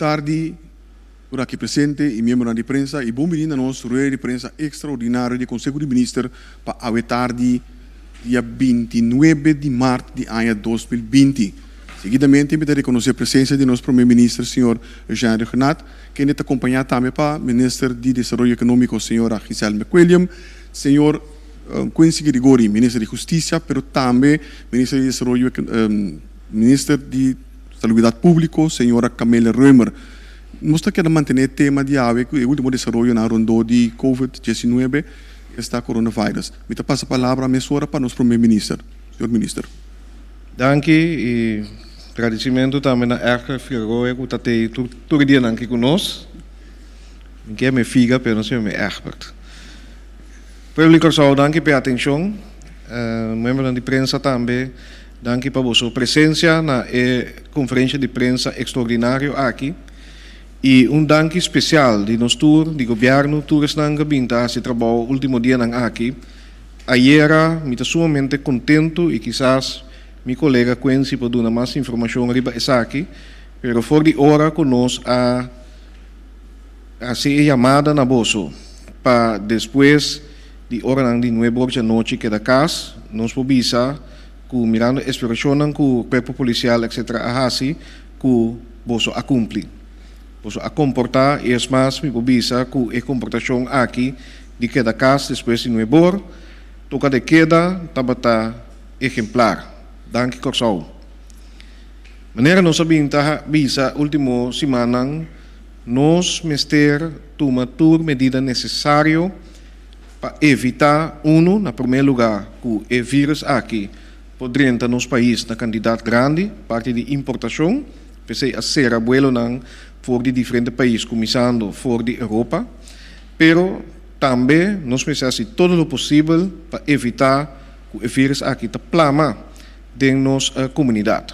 Tardi tur aki presente y miembronan di prensa y bon bini na nos rueda di prensa extraordinario di Conseho di Minister pa awe tardi dia 29 di maart di aña 2020. Seguidamente mi ta reconoce presencia di nos Prome Minister señor Eugène Rhuggenaath, kende ta acompaña tambe pa Minister di Desaroyo Economico señora Giselle McWilliam, señor Quincy Girigorie, Minister di Husticia, pero tambe Minister di Desaroyo Minister di Salubridat Públiko, señora Camelia Römer. Nos ta keda mantené e tema di awe ku e último desaroyonan rondó di Covid 19, esta coronavirus. Mi ta pasa palabra mesora pa nos Prome Minister. Señor Minister. Danki i gradisimentu tambe na Erger Figueroa ku ta tei tur tur e dianan aki ku nos. Mi ke mi figa pero no sima mi Egbert. Pueblo di Kòrsou danki pa e atenshon. Miembronan di prensa tambe danki pa boso presensia na e konferensha di prensa ekstraordinario aki. I un danki spesial di nos tur, di gobièrnu, tur esnan ku a bin ta hasi trabou último dianan aki. Ayera mi ta sumamente kontentu i kisas mi kolega Quincy por duna mas informashon riba esaki, pero for di ora ku nos a hasi e yamada na boso pa despues di oranan di nuebe or djanochi keda kas, nos por bisa ku mirando e eksplorashonnan ku Kuerpo Polisial etc. A hasi ku boso a kumpli. Boso a komportá i es mas mi por bisa ku e komportashon aki di keda kas despues di nuebe or, toka de keda tabata ehemplar. Danki Kòrsou. Manera nos a bin ta bisa último simannan, nos mester tuma tur medida nesesario pa evitá, unu, na promé lugá ku e vírus aki por drenta nos pais na kantidat grandi, parti di importashon, p'esei a sera buelonan for di diferente pais kuminsando for di Europa, pero tambe nos mester hasi todo lo posibel pa evitá ku e vírus aki ta plama den nos komunidat.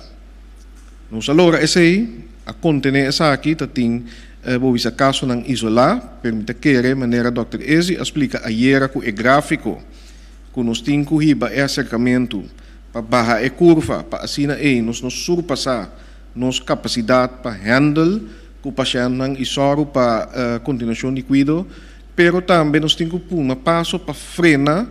Nos a logra esei, a kontené esaki, ta tin bo bisa kasonan isolá, pero mi ta kere manera dòkter Ezi a splika ayera ku e gráfiko ku nos tin ku hiba e aserkamentu pa baha e kurva pa asina ei nos no surpasá nos kapasidat pa hèndel ku pashèntnan i sòru pa kontinuashon di kuido, pero tambe nos tin ku puma paso pa frena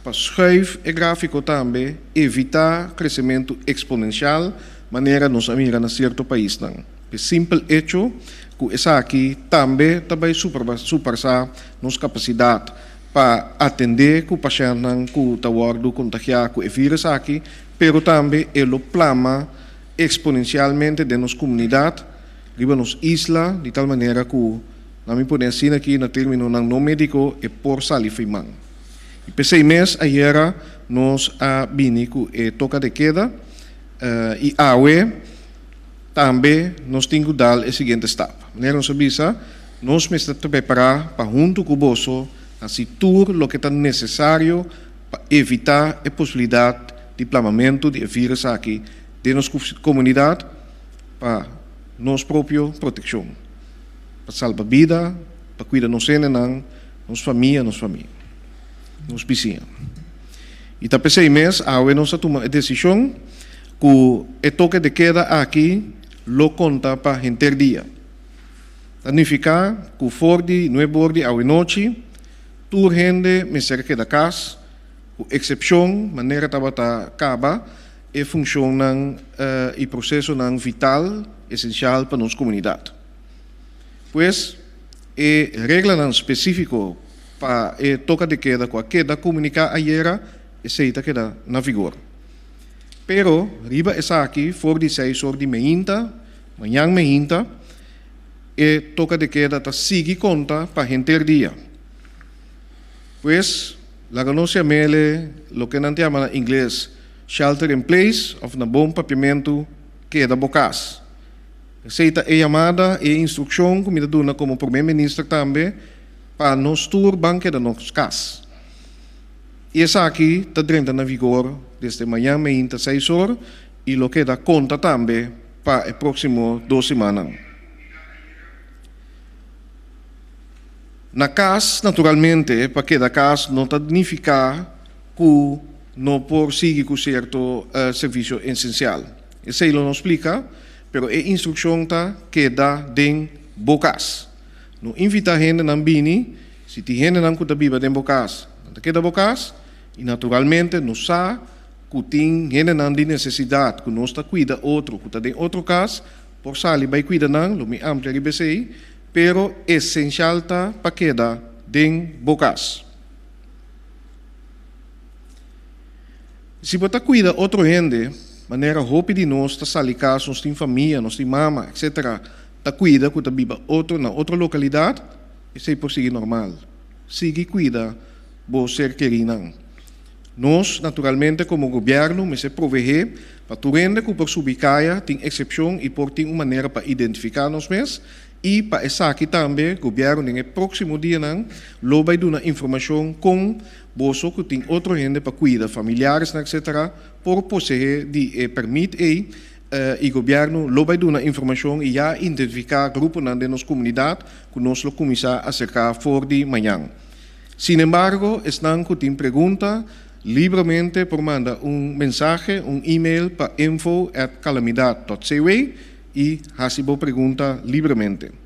Pa schuif e gráfiko tambe evitá kresementu eksponensial manera nos a mira na sierto paisnan. E simpel echo ku esaki tambe ta bai suparsá nos kapasidat pa atendé ku pashèntnan ku ta wòrdu kontagiá ku e vírus aki, pero tambe e lo plama eksponensialmente den nos komunidat riba nos isla di tal manera ku, na mi pone asina aki na términonan no médiko, e por sali fo'i man. I p'esei mes ayera nos a bini ku e toka de keda i awe tambe nos tin ku dal e siguiente stap. Manera nos a bisa, nos mester ta prepará pa huntu ku boso hasi tur loke ta nesesario pa evitá e posibilidat di plamamentu di e vírus aki den nos komunidat pa nos propio protekshon, pa salba bida, pa kuida nos hendenan. Nos famia, nos famia, nos bisiña. I ta p'esei mes awe nos a tuma e desishon ku e toke de keda aki lo konta pa henter dia. Ta nifiká ku for di nuebe or di awenochi tur hende mester keda kas, ku eksepshon manera tabata kaba e funshonnan i prosesonan vital esensial pa nos komunidat. Pues, e reglanan spesífiko pa e toka de keda ku a keda komuniká ayera, esei ta keda na vigor. Pero, riba esaki, for di seis or di meinta, mañan meinta, e toka de keda ta sigui konta pa henter dia. Pues, laga nos yam'ele loke nan ta yama na ingles shelter in place òf na bon papiamentu, keda bo kas. Esei ta e yamada, e instrukshon ku mi ta duna komo Prome Minister tambe pa nos tur ban keda nos kas. I esaki ta drenta na vigor desde mañan meinta seis or i lo keda konta tambe pa e próksimo dos simannan. Na kas, naturalmente, pa keda kas no ta nifiká ku no por sigui ku sierto servisio esensial. Esei lo no splika. Pero e instrukshon ta keda den bo kas. No invitá hendenan bini, si tin hendenan ku ta biba den bo kas, nan ta keda bo kas, i naturalmente nos sa ku tin hendenan di nesesidat ku nos ta kuida otro ku ta den otro kas, por sali bai kuida nan, lo mi amplia riba esei, pero esenshal ta pa keda den bo kas. Si bo ta kuida otro hende, manera hopi di nos ta sali kas, nos tin famia, nos tin mama, etc. Ta kuida ku ta biba otro na otro lokalidat, esei por sigui normal. Sigui kuida bo ser kerinan. Nos, naturalmente, komo gobièrnu mester proveé pa tur hende ku por subi kaya tin eksepshon i por tin un manera pa identifiká nos mes i pa esaki tambe gobièrnu den e próksimo dianan lo bai duna informashon kon Boso ku tin otro hende pa kuida, familiaresnan etc. Por poseé di e permit ei i gobièrnu lo bai duna informashon i ya identifiká gruponan den nos komunidat ku nos lo kuminsá aserká for di mañan. Sinembargo, esnan ku tin pregunta libramente por manda un mensahe, un email pa info at calamidad dot cw i hasi bo pregunta libremente.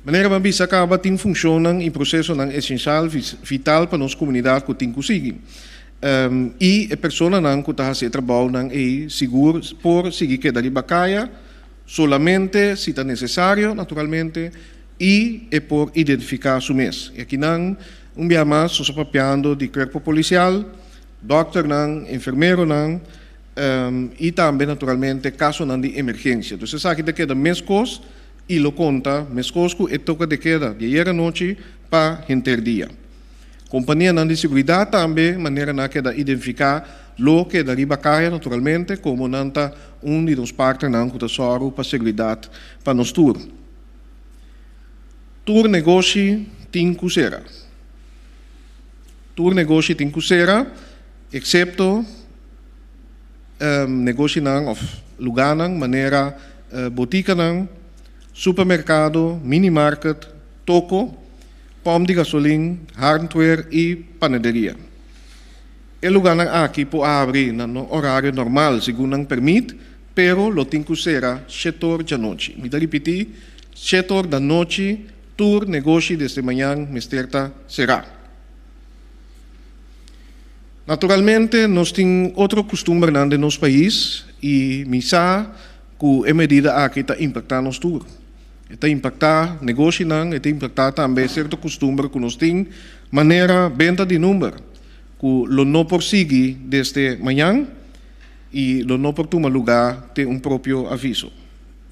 Manera bo a bisa kaba tin funshonnan i prosesonan esenshal vital pa nos komunidat ku tin ku sigui. I e personanan ku ta hasi e trabounan ei sigur por sigui keda riba kaya solamente si ta nesesario naturalmente i e por identifiká su mes. I akinan un bia mas nos a papiando di kuerpo polisial, dòkternan, enfermeronan i tambe naturalmente kasonan di emergensia. Entonces esaki ta keda meskos. I lo konta meskos ku e toka de keda di ayer anochi pa henter dia. Kompanianan di seguridat tambe manera nan a keda identifiká lo keda riba kaya naturalmente komo nan ta un di nos partnernan ku ta sòru pa seguridat pa nos tur. Tur negoshi tin ku sera. Tur negoshi tin ku sera eksepto. Negoshinan òf lugánan manera botikanan, supermerkado, minimarket, toko, pòmp di gasolin, hardware i panaderia. E lugánan aki por habri na nan orario normal segun nan permit, pero lo tin ku sera shetor djanochi. Mi ta ripití, shetor danochi tur negoshi desde mañan mester ta será. Naturalmente nos tin otro kustumbernan den nos pais i mi sa ku e medida aki ta impaktá nos tur. E ta impaktá negoshinan, e ta impaktá tambe sierto kustumber ku nos tin, manera benta di number, ku lo no por sigui desde mañan i lo no por tuma lugá te un propio aviso,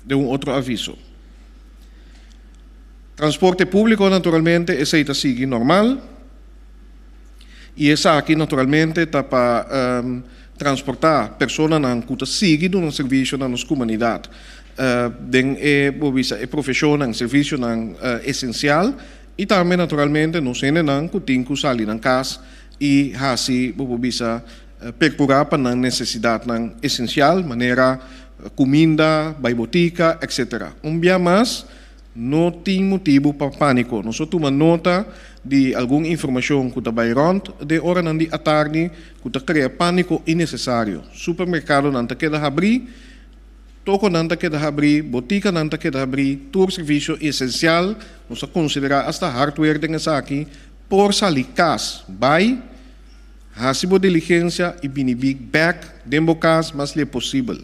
den un otro aviso. Transporte públiko naturalmente esei ta sigui normal. I esaki naturalmente ta pa transportá personanan ku ta sigui duna servisio na nos komunidat den e bo bisa e profeshonnan, servisionan esensial i tambe naturalmente nos hendenan ku tin ku sali nan kas i hasi bo por bisa perkurá pa nan nesesidatnan esensial manera kuminda, bai botika etcetera. Un bia mas No tin motibu pa pániko. Nos a tuma nota di algun informashon ku ta bai rònt den oranan di atardi ku ta krea pániko innesesario. Supermerkadonan ta keda habrí, tokonan ta keda habrí, botikanan ta keda habrí, tur servisio esensial, nos a konsiderá asta hardware den esaki, por sali kas bai, hasi bo diligensia i bini bèk den bo kas mas lie posibel.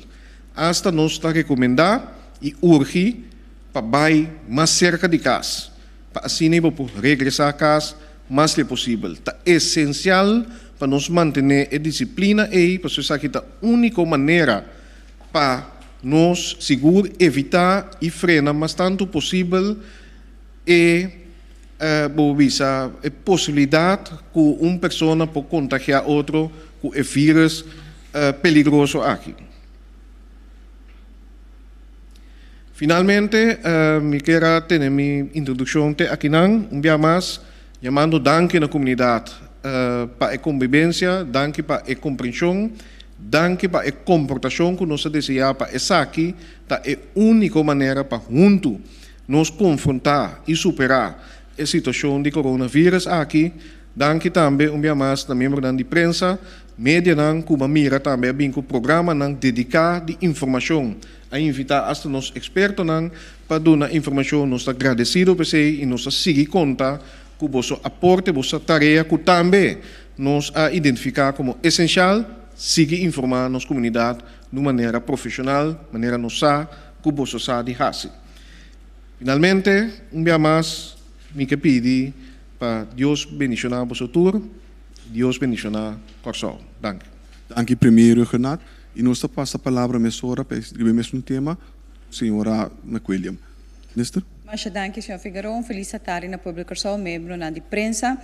Asta nos ta rekomendá i urgi pa bai mas serka di kas, pa asina bo por regresá kas mas lei posibel. Ta esensial pa nos mantené e disiplina ei, pasobra esaki ta úniko manera pa nos sigur evitá i frena mas tantu posibel e bo bisa e posibilidat ku un persona por kontagiá otro ku e vírus peligroso aki. Finalmente, mi kier a tene mi introdukshon te akinan un bia mas, yamando danki na komunidat pa e kombibensia, danki pa e komprenshon, danki pa e komportashon ku nos ta deseá pa esaki ta e úniko manera pa huntu nos konfrontá i superá e situashon di coronavirus aki. Danki tambe un bia mas na miembronan di prensa. Medianan ku bo a mira tambe a bin ku programanan dediká di informashon. A invitá asta nos ekspertonan pa duna informashon. Nos ta gradesido pa esei i nos ta sigui konta ku boso aporte, boso tarea ku tambe nos a identifiká komo esenshal, sigui informá nos komunidat di un manera profeshonal, manera nos sa ku boso sa di hasi. Finalmente, un bia mas mi ke pidi pa Dios bendishoná boso tur. Dios bendishoná Kòrsou. Danki. Danki Premier Rhuggenaath. I nos ta pasa palabra mesora pa riba e mesun tema, señora McWilliam. Minister. Masha danki señor Figueroa. Un felis atardi na pueblo di Kòrsou, miembronan di prensa.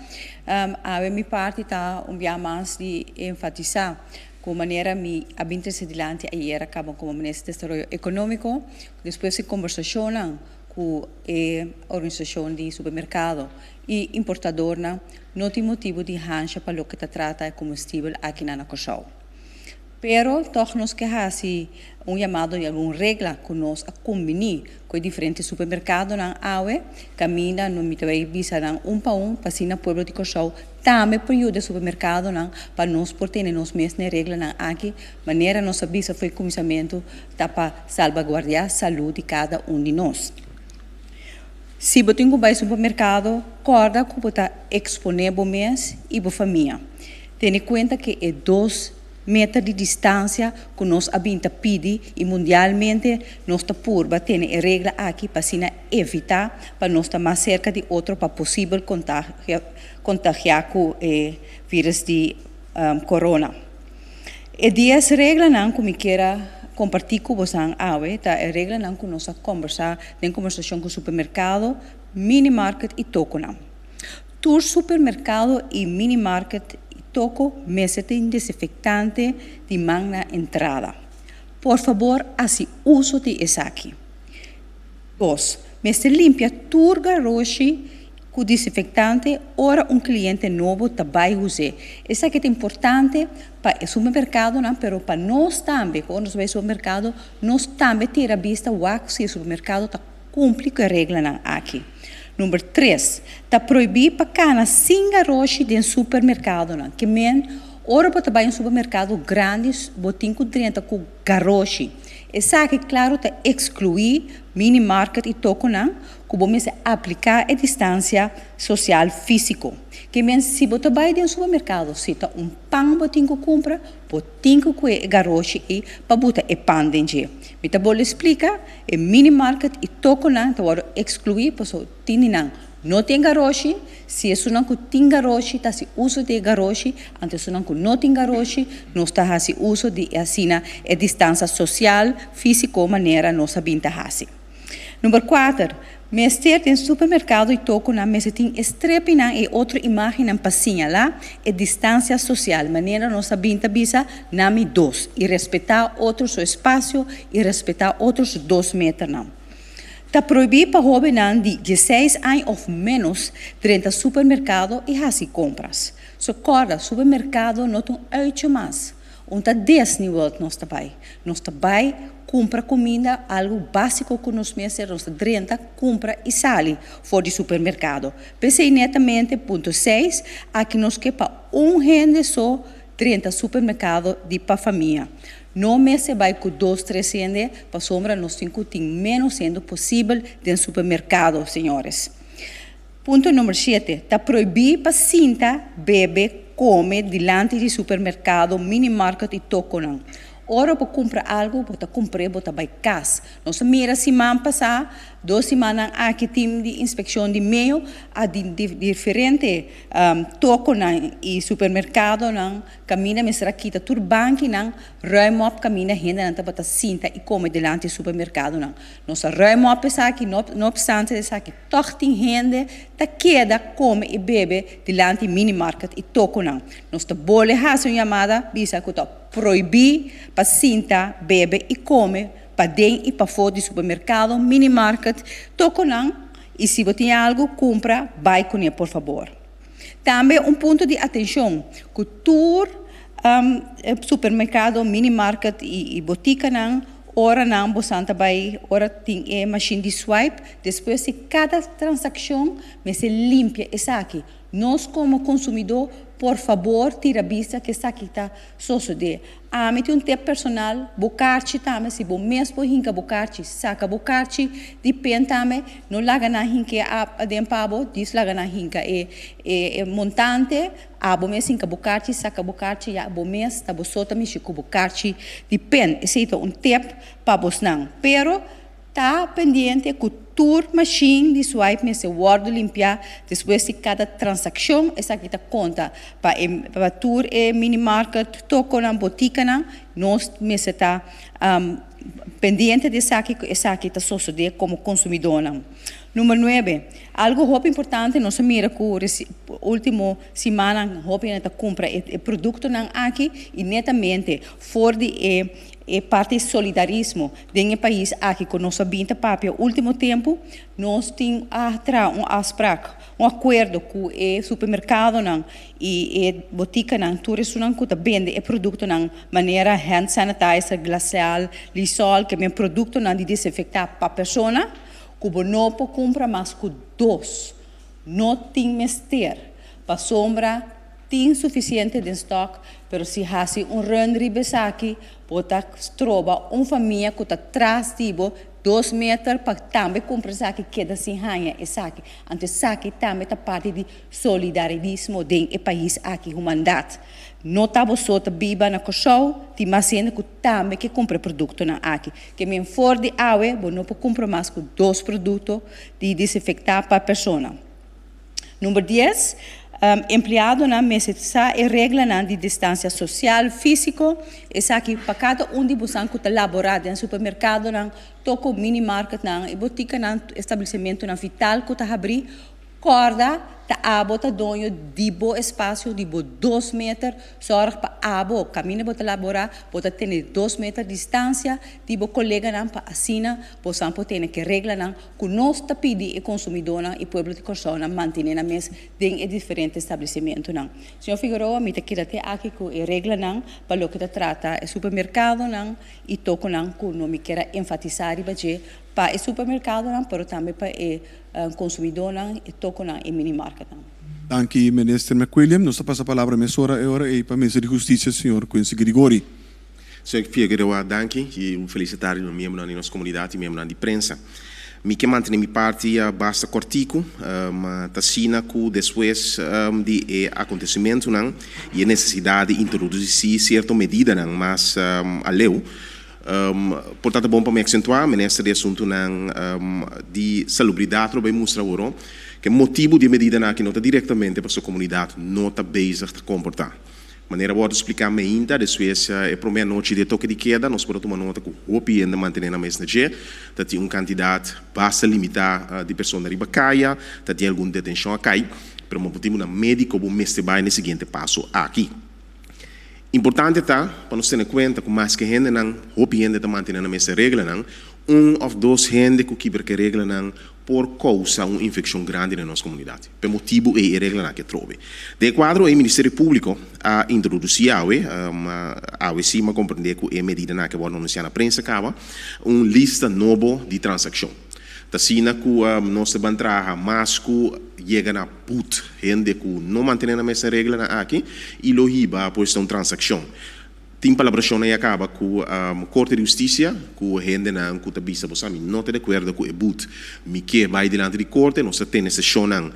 Awe mi parti ta un bia mas di enfatisá ku manera mi a bin trese dilanti ayera kaba komo Minister di Desaroyo Ekonómiko, despues di kombersashonnan ku e organisashon di supermerkado i importadornan no tin motibu di hansha pa loke ta trata e komestibel akinan na Kòrsou. Pero tòg nos ke hasi un yamado di algun regla ku nos a kumbiní ku e diferente supermerkadonan awe, kaminda no mi ta bai bisa nan un pa un pa asina pueblo di Kòrsou tambe por yuda e supermerkadonan pa nos por tene nos mes na e reglanan aki, manera nos a bisa for e kuminsamentu ta pa salbaguardiá salú di kada un di nos. Si bo tin ku bai supermerkado, kòrda ku bo ta eksponé bo mes i bo famia. Tene kuenta ku e dos meter di distansia ku nos a bin ta pidi i mundialmente nos ta purba tene e regla aki pa asina evitá pa nos ta mas serka di otro pa posibel kontagiá ku e vírus di korona. E dies reglanan ku mi kier a kompartí ku bosan awe ta e reglanan ku nos a kombersá den kombersashon ku supermerkado, minimarket i tokonan. Tur supermerkado i minimarket i toko mester tin desinfektante di man na entrada. Por fabor hasi uso di esaki. Dos, mester limpia tur garoshi ku disinfektante ora un kliente nobo ta bai us'é. Esaki ta importante pa e supermerkadonan, pero pa nos tambe, ku ora nos bai supermerkado, nos tambe tira bista wak si e supermerkado ta kumpli ku e reglanan aki. Number tres, ta prohibí pa kana sin garoshi den supermerkadonan. Ke men, ora bo ta bai un supermerkado grandi, bo tin ku drenta ku garoshi. Esaki klaro ta ekskluí mini market i tokonan ku bo mester apliká e distansia sosial físiko. Ke men si bo ta bai den supermerkado si ta un pan bo tin ku kumpra, bo tin ku kue e garoshi ei pa buta e pan den dje. Mi ta bolbe splika, e mini market i tokonan ta wòrdu ekskluí pasobra tin di nan no tin garoshi, si esunnan ku tin garoshi ta hasi uso di e garoshi, anto esunnan ku no tin garoshi nos ta hasi uso di e asina e distansia sosial físiko manera nos a bin ta hasi. Number kuater, mester den supermerkado i tokonan mester tin e strepinan i otro imágennan pa siñalá e distansia sosial manera nos a bin ta bisa nami dos i respetá otro su espasio i respetá otro su dos meternan. Ta prohibí pa hóbennan di dieseis aña òf ménos drenta supermerkado i hasi kompras. So kòrda, supermerkado no ta un uitje mas. Un ta Disney World nos ta bai. Nos ta bai kumpra kuminda, algu básiko ku nos mester, nos ta drenta, kumpra i sali for di supermerkado. P'esei netamente punto seis, aki nos ke pa un hende so drenta supermerkado di pa famia. No mester bai ku dos tres hende pasobra nos tin ku tin ménos hende posibel den supermerkado, señores. Punto number shete, Ta prohibí pa sinta, bebe, kome dilanti di supermerkado, minimarket i tokonan. Ora bo kumpra algu, bo ta kumpr'é, bo ta bai kas. Nos a mira siman pasá, dos simannan aki tim di inspekshon di meo a di diferente tokonan i supermerkadonan Kaminda mester a kita tur bankinan, ruim op kaminda hendenan tabata sinta i kome dilanti e supermerkadonan. Nos a ruim op esaki, no opstante esaki tòg tin hende ta keda kome i bebe dilanti minimarket i tokonan. Nos ta bole hasi un yamada bisa ku ta prohibí pa sinta, bebe i kome paden i pafó di supermerkado, minimarket, tokonan i si bo tin algu kumpra bai kuné por fabor. Tambe un punto di atencion cu tur supermercado, mini market y boticanan ora nan bosan ta bay ora tin e machine di swipe despues di cada transaccion mester limpia esaki. Nos komo konsumidó, por fabor tira bista ku esaki ta sosodé. Ami tin un tep personal, bo karchi tambe, si bo mes por hinka bo karchi, saka bo karchi di pen tambe, no laga nan hink'é aden pa bo, djis laga nan hinka e e montante, abo mes hinka bo karchi, saka bo karchi, ya bo mes ta bo so ta mishi ku bo karchi di pen. Esei ta un tep pa bosnan. Pero Ta pendiente ku tur mashin di swipe mester wòrdu limpiá despues di kada transakshon. Esaki ta konta pa e pa tur e minimarket, tokonan, botikanan. Nos mester ta pendiente di esaki ku esaki ta sosodé komo konsumidónan. Number nuebe, algu hopi importante nos a mira ku último simannan hopi hende ta kumpra e produktonan aki i netamente for di e E parti solidarismo den e pais aki ku nos a bin ta papia ultimo tempu, nos tin a traha un afsprak, un akuerdo ku e supermerkadonan i e botikanan, tur esunnan ku ta bende e produktonan manera hand sanitizer, Glacial, Lysol, ke men produktonan di desinfektá pa persona, ku bo no por kumpra mas ku dos. No tin mester pasobra Tin sufisiente den stòk, pero si hasi un run riba esaki, bo ta stroba un famia ku ta tras di bo dos meter pa tambe kumpra esaki keda sin haña esaki. Anto esaki tambe ta parti di solidaridismo den e pais aki, humandat. No ta bo so ta biba na Kòrsou, tin mas hende ku tambe ke kumpra e produktonan aki. Ke men for di awe bo no por kumpra mas ku dos produkto di disinfektá pa persona. Number dies, Empleadonan mester sa e reglanan di distansia sosial, físiko. Esaki pa kada un di bosan ku ta laborá den supermerkadonan, toko minimarketnan, e botikanan, establesimentunan vital ku ta habrí. Kòrda ta abo ta doño di bo espasio, di bo dos meter. Sòrg pa abo, kaminda bo ta laborá, bo ta tene dos meter distansia di bo koleganan pa asina bosan por tene ke reglanan ku nos ta pidi e konsumidónan i pueblo di Kòrsou na mantené nan mes den e diferente establesimentunan. Señor Figueroa, mi ta keda te aki ku e reglanan pa loke ta trata e supermerkadonan i tokonan ku no mi kier a enfatisá riba dje pa e supermerkadonan pero tambe pa e konsumidónan, e tokonan i minimarketnan. Danki Minister McWilliam. Nos ta pasa palabra mesora e ora ei pa Minister di Hustisia, señor Quincy Grigori. Señor Figueroa, danki y un felicita tardi na miembronan di nos comunidad y miembronan di prensa. Mi ke mantene mi parti basta cortico, ma ta asina cu despues di e acontecimentonan y e necesidad di introduci cierto medidanan mas aleu, por ta ta bon pa mi accentua, Minister di Asuntonan di Salubridad lo bay mustra aworo cu e motibo di e medidanan aki no ta directamente pasobra comunidad no ta bezig ta comporta. Manera wòrdu spliká meinta, despues e promé anochi di e toke di keda, nos por a tuma nota ku hopi hende mantené nan mes na dje. Ta tin un kantidat basta limitá di persona riba kaya, ta tin algun detenshon a kai, pero motibunan médiko bo mester bai na e siguiente paso aki. Importante ta pa nos tene kuenta ku maske hendenan, hopi hende ta mantené nan mes e reglanan, un òf dos hende ku kibra ku e reglanan por kousa un infekshon grandi den nos komunidat. P'e motibu ei e reglanan aki a trobe. Den e kuadro ei Ministerio Públiko a introdusí awe, awe sí m'a komprendé ku e medidanan aki a wòrdu anunsiá na prensa kaba, un lista nobo di transakshon. Ta asina ku nos ta ban traha mas ku yega na put hende ku no mantené nan mes e reglanan aki i lo hiba pues ta un transakshon. Tin palabrashonnan ya kaba ku Korte di Hustisia ku hendenan ku ta bisa bo sa mi no ta di akuerdo ku e but, mi ke bai dilanti di korte, nos ta tene seshonnan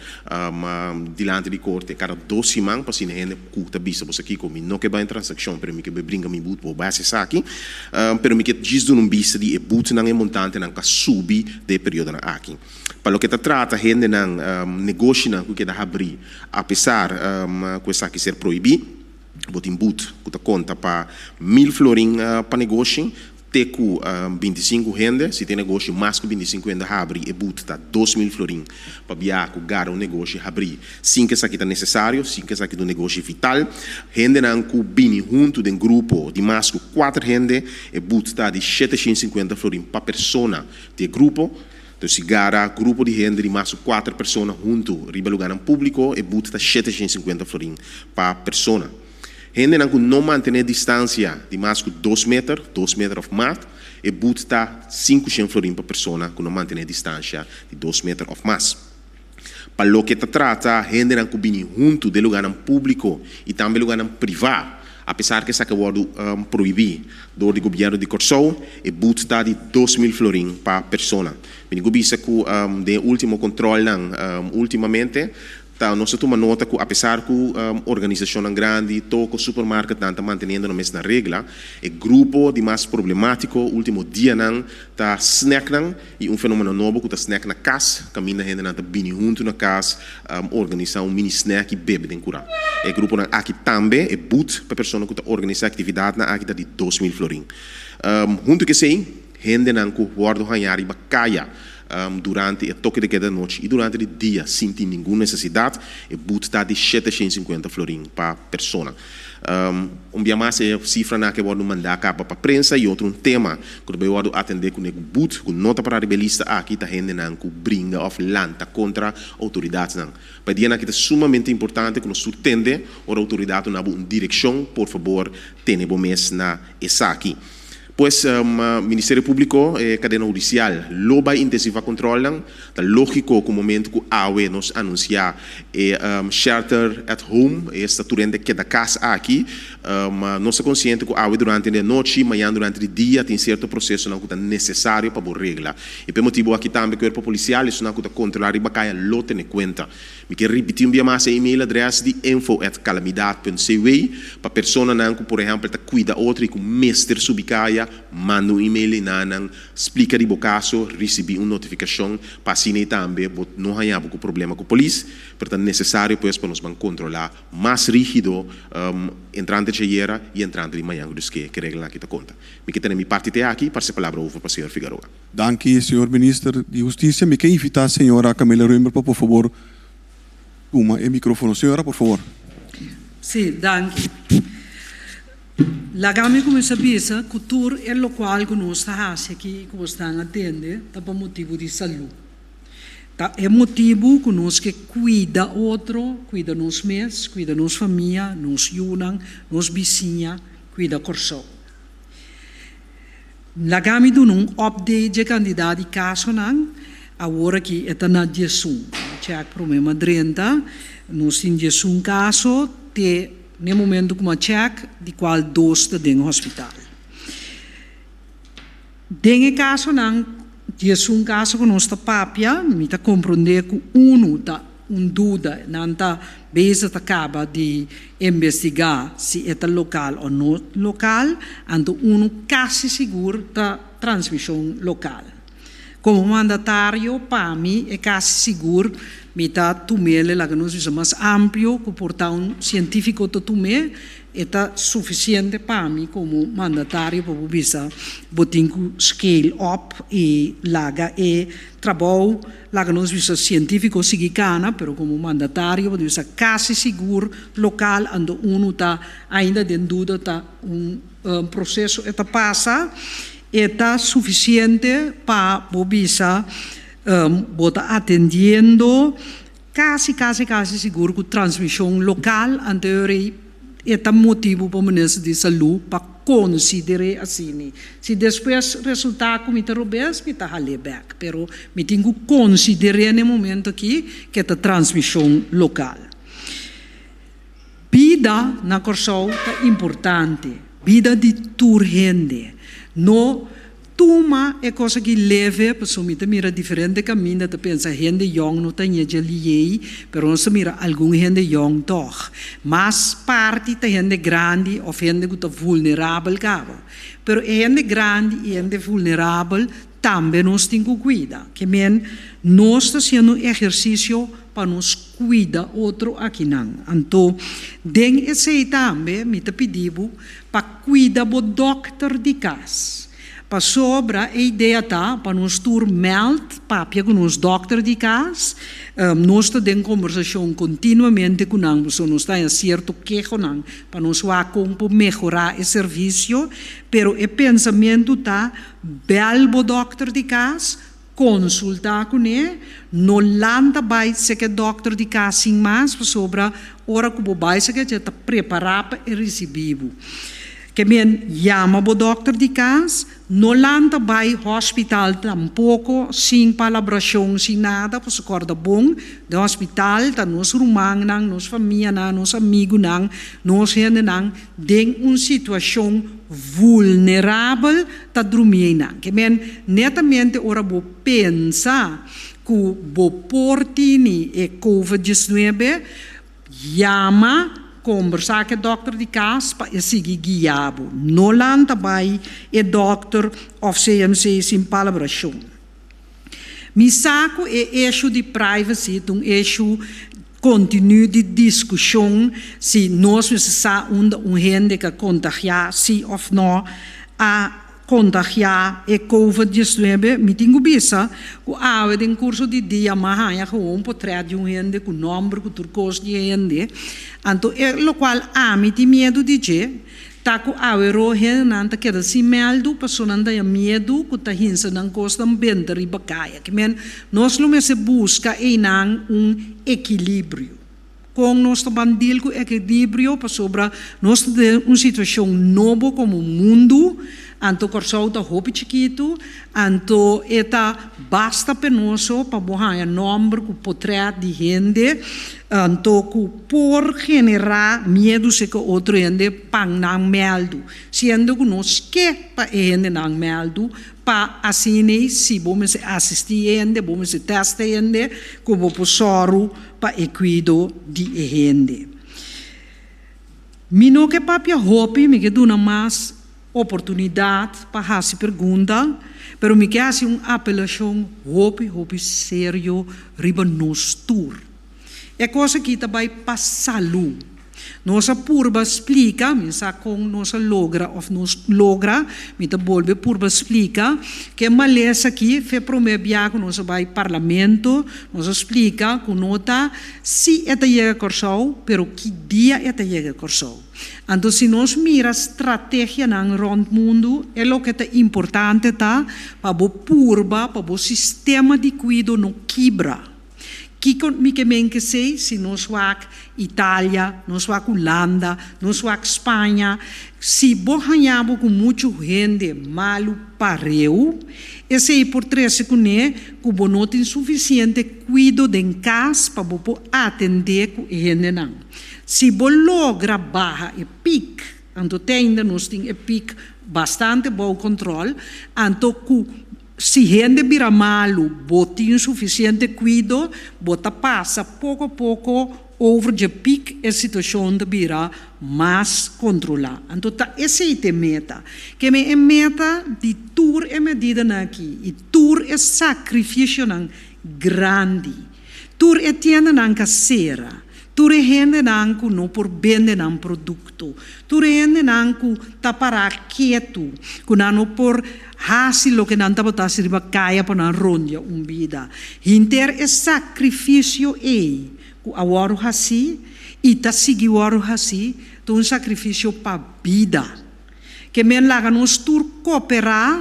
dilanti di korte kada dos siman pa asina hende ku ta bisa bo sa kiko mi no ke bai en transakshon pero mi ke bai bringa mi but bo bai hasi esaki pero mi ke djis duna un bista di e butnan e montantenan ku a subi den e periodonan aki. Pa loke ta trata hendenan negoshinan ku keda habri apesar ku esaki ser prohibí. Bo tin but ku ta konta pa mil florin pa negoshi te ku bintisinku hende. Si tin negoshi mas ku bintisinku hende habri e but ta 2000 florin pa bia ku gara un negoshi habri sin ku esaki ta nesesario, sin ku esaki ta un negoshi vital. Hendenan ku bini huntu den grupo di mas ku kuater hende e but ta di 750 florin pa persona di e grupo. Entonces si gara grupo di hende di mas ku kuater persona huntu riba lugánan públiko, e but ta 750 florin pa persona. Hendenan ku no mantené distansia di mas ku dos meter, dos meter òf mas, e but ta 500 florin pa persona ku no mantené distansia di dos meter òf mas. Pa loke ta trata hendenan ku bini huntu den lugánan públiko i tambe lugánan privá, apesar ku esaki a wòrdu prohibí dor di gobièrnu di Kòrsou, e but ta di 2000 florin pa persona. Mi tin ku bisa ku den e último kòntròlnan últimamente Ta nos a tuma nota ku apesar ku organisashonnan grandi, toko, supermarketnan ta manteniendo nan mes na regla, e grupo di mas problemátiko último dianan ta snacknan i un fenómeno nobo ku ta snack na kas, kaminda hendenan ta bini huntu na kas, organisá un mini snack i bebe den kurá. E gruponan aki tambe e but pa e persona ku ta organisá aktividatnan aki ta di 2000 florin. Huntu ku esei, hendenan ku wòrdu hañá riba kaya Durante e toke de keda anochi i durante di dia sin tin ningun nesesidat, e but ta di 750 florin pa persona. Un bia mas e sifranan aki a wòrdu mandá kaba pa prensa i otro un tema ku ta bai wòrdu atendé kuné ku but ku no ta pará riba e lista aki ta hendenan ku bringa òf lanta kontra outoridatnan. Pa e dianan aki ta sumamente importante ku nos tur tende ora outoridat duna bo un direkshon, por fabor tene bo mes na esaki. Pues, Ministerio Públiko, e kadena hudisial, lo bai intensivá kontrolnan. Ta lógiko ku momentu ku awe nos anunsiá e shelter at home, esta tur hende keda kas aki, nos ta konsiente ku awe durante di anochi, mañan durante di dia tin sierto prosesonan ku ta nesesario pa bo regla. I p'e motibu aki tambe Kuerpo Polisial, esunnan ku ta kontrolá riba kaya lo tene kuenta. Mi ke ripití un bia mas e email adrès di info at calamidad punt cw pa personanan ku por ehèmpel ta kuida otro i ku mester subi kaya, manda un email i nan splika di bo kaso, risibí un notifikashon pa asina i tambe bo no haña bo ku problema ku polis. Pero ta nesesario pues pa nos ban kontrolá mas rígido entrante djayera i entrante di mañan ku dus ke reglanan aki ta konta. Mi ke tene mi parti te aki, parse palabra over pa señor Figaroa. Danki señor Minister di Husticia. Mi ke invita señora Camila Römer pa por fabor tuma e microfono. Señora, por fabor. Sí, danki. Laga mi kuminsá bisa ku tur e lokual ku nos ta hasi aki i ku bosnan a tende ta pa motibu di salú. Ta e motibu ku nos ke kuida otro, kuida nos mes, kuida nos famia, nos yunan, nos bisiña, kuida Kòrsou. Laga mi duna un update dje kantidat di kasonan, awor aki e ta na 11. Mi chèk promé m'a drenta, nos tin 11 kaso te n'e momento ku m'a chèk, di kual dos ta den hospital. Den e kasonan, 11 kaso ku nos ta papia, mi ta komprondé ku unu ta un duda, nan ta bezig ta kaba di investigá si e ta lokal o no lokal, anto unu kasi sigur ta transmishon lokal. Komo mandatario, pa mi e kasi sigur mi ta tum'el, laga nos bisa mas amplio ku por ta un sientífiko ta tum'é, E ta sufisiente pa mi komo mandatario pa bo bisa bo tin ku scale up i laga e trabou, laga nos bisa sientífiko sigui kana, pero komo mandatario bo ta bisa kasi sigur lokal anto unu ta ainda den duda ta un proseso e ta pasa, e ta sufisiente pa bo bisa bo ta atendiendo. Kasi kasi kasi sigur ku transmishon lokal anterior ei e ta motibu pa Minister di Salú pa konsider'é asini. Si despues resultá ku mi ta robes, mi ta hal'é bèk, pero mi tin ku konsider'é na e momento aki ku e ta transmishon lokal. Bida na Kòrsou ta importante, bida di tur hende. No tuma e kos aki leve, pasobra mi ta mira diferente kaminda ta pensa hende yòn no ta ñe dje liei, pero nos ta mira algun hende yòn tòg. Mas parti ta hende grandi òf hende ku ta vulnerabel kaba. Pero e hende grandi i hende vulnerabel tambe nos tin ku kuida. Ke men nos ta hasiendo un ehersisio pa nos kuida otro akinan. Anto den esei tambe mi ta pidi bo pa kuida bo dòkter di kas. Pasobra e idea ta pa nos tur mèld, papia ku nos dòkter di kas. Nos ta den kombersashon kontinuamente ku nan, pasobra nos ta haña sierto kehonan pa nos wak kon por mehorá e servisio. Pero e pensamentu ta bèl bo dòkter di kas, Konsultá kuné, no lanta bai seke dòkter di kas sin mas, pasobra ora ku bo bai seke dje ta prepará pa e risibí bo. Ke men yama bo dòkter di kas, no lanta bai hospital tampoko sin palabrashon, sin nada, pasobra kòrda bon, den hospital ta nos rumannan, nos famianan, nos amigunan, nos hendenan den un situashon vulnerabel ta drumi einan. Ke men netamente ora bo pensa ku bo por tini e covid 19, Yama, kombersá ku e dòkter di kas pa e sigui guia bo. No lanta bai e dòkter òf CMC sin palabrashon. Mi sa ku e eshu di privacy ta un eshu kontinu di diskushon si nos mester sa unda un hende ka kontagiá si òf nò a Kontagiá e Covid 19, mi tin ku bisa ku awe den kurso di dia m'a haña gewoon potrèt di un hende ku nòmber ku tur kos di e hende. Anto e lokual ami tin miedu di dje ta ku awe ro hendenan ta keda sin mèldu pasobra nan ta haña miedu ku ta hinsa nan kosnan benta riba kaya. Ke men nos lo mester buska einan un ekilibrio. Kon nos ta ban deal ku ekilibrio pasobra nos ta den un situashon nobo komo mundu, anto Kòrsou ta hopi chikitu, anto e ta basta penoso pa bo haña nòmber ku potrèt di hende, anto ku por generá miedu seka otro hende pa nan mèldu, siendo ku nos ke pa e hendenan mèldu Pa asina si bo mester asistí hende, bo mester tèst hende, ku bo por sòru pa e kuido di e hende. Mi no ke papia hopi, mi ke duna mas oportunidat pa hasi pregunta, pero mi ke hasi un apelashon hopi hopi serio riba nos tur. E kos aki ta bai pa salú. Nos a purba splika, mi sa kon nos a logra òf nos logra, mi ta bolbe purba splika ku e malesa aki fe promé bia ku nos a bai parlamento, nos a splika ku no ta si e ta yega Kòrsou, pero ki dia e ta yega Kòrsou. Anto si nos mira strategianan rònt mundu, e loke ta importante ta pa bo purba pa bo sistema di kuido no kibra. Kiko mi ke men kesei si nos wak Italia, nos wak Hulanda, nos wak Spaña, si bo haña bo ku muchu hende malu pareu, esei por trese kuné ku bo no tin sufisiente kuido den kas pa bo por atendé ku e hendenan. Si bo logra baha e pik, anto te ainda nos tin e pik bastante bou kontròl, anto ku Si hende bira malu, bo tin sufisiente kuido, bo ta pasa poko poko over dje pik, e situashon ta bira mas kontrolá. Anto ta esei ta e meta. Keme e meta di tur e medidanan aki i tur e sakrifisionan grandi. Tur e tiendanan ka sera. Tur e hendenan ku no por bende nan produkto, tur e hendenan ku ta pará ketu, ku nan no por hasi loke nan tabata hasi riba kaya pa nan rondia un bida. Hinter e sakrifisio ei ku a wòrdu hasí i ta sigui wòrdu hasí ta un sakrifisio pa bida. Ke men laga nos tur koperá,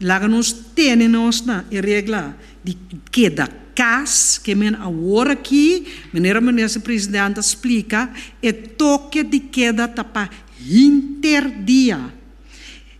laga nos tene nos na e regla di keda kas, ke men awor aki, manera Minister President a splika, e toke di keda ta pa hinter dia.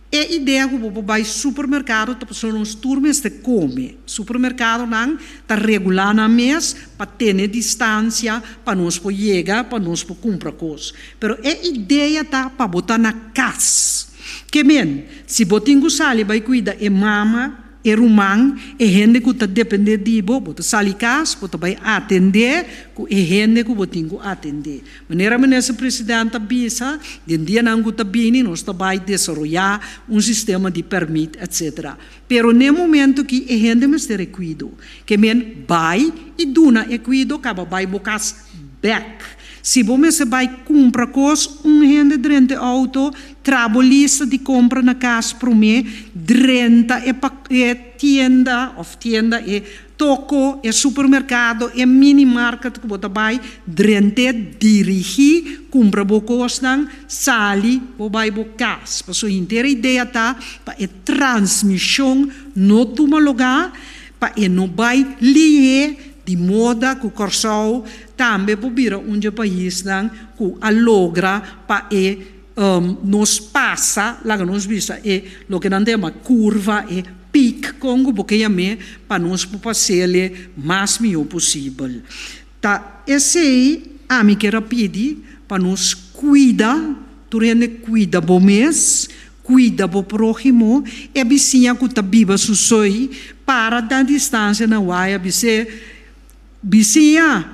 E idea ku bo por bai supermerkado ta pasobra nos tur mester kome. Supermerkadonan ta regulá nan mes pa tene distansia pa nos por yega, pa nos por kumpra kos. Pero e idea ta pa bo ta na kas. Ke men, si bo tin ku sali bai kuida e mama, e ruman, e hende ku ta dependé di bo, bo ta sali kas, bo ta bai atendé ku e hende ku bo tin ku atendé. Manera Minister President ta bisa, den dianan ku ta bini nos ta bai desaroyá un sistema di pèrmit etsetera. Pero n'e momento ki e hende mester e kuido. Ke men bai i duna e kuido kaba bai bo kas bèk. Si bo mester bai kumpra kos, un hende drenta e outo, tra bo lista di kompra na kas promé, drenta e e tienda òf tienda e toko, e supermerkado, e mini market ku bo ta bai, drent'é, dirigí, kumpra bo kosnan, sali, bo bai bo kas. Pasobra henter e idea ta pa e transmishon no tuma lugá, pa e no bai lihé di moda ku Kòrsou tambe por bira un dje paisnan ku a logra pa e. Nos pasa, laga nos bisa, e loke nan ta yama kurva, e piek kon ku bo ke yam'é, pa nos por pas'é mas mihó posibel. Ta esei ami kier a pidi, pa nos kuida, tur hende kuida bo mes, kuida bo próhimo, e bisiña ku ta biba su soi, para na distansia na waya bis'é, Bisiña,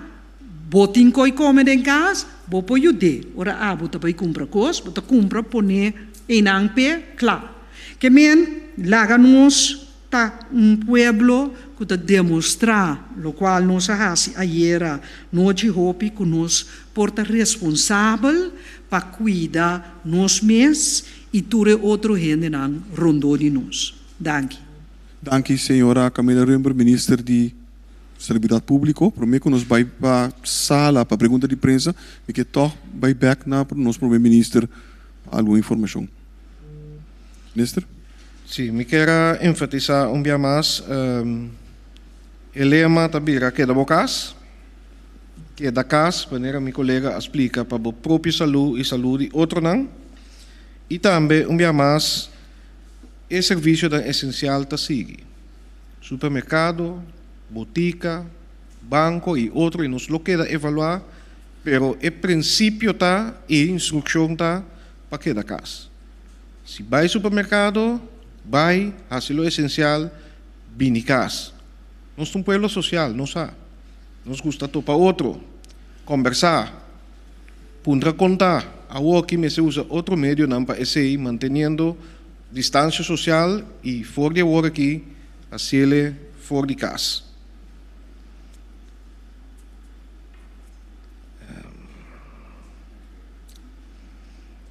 bo tin koi kome den kas? Bo por yud'é. Ora abo ta bai kumpra kos, bo ta kumpra pon'é einan p'e kla. Ke men laga nos ta un pueblo ku ta demostrá lokual nos a hasi ayera nochi hopi ku nos por ta responsabel pa kuida nos mes i tur e otro hendenan rondó di nos. Danki. Danki señora Camila Römer, Minister di Salubridad Publico. Prome cu nos bay pa sala pa pregunta di prensa, mi ke tog bay bek na nos Prome Minister pa algun informacion. Minister. Sí, mi kier a enfatisa un bia mas, e lema ta bira keda bo cas, keda cas, manera mi colega a splica, pa bo propio salud y salud di otronan, y tambe un bia mas e servicionan esencial ta sigui. Supermerkado, botika, banko i otro i nos lo keda evaluá, pero e prinsipio ta i e instrukshon ta pa keda kas. Si bai supermerkado, bai, hasi lo esensial, bini kas. Nos ta un pueblo sosial, nos sa. Nos gusta topa otro, kombersá, puntra kon ta. Awoki mester usa otro medionan pa esei, manteniendo Distancia social y for di awor aki haciele for di cas.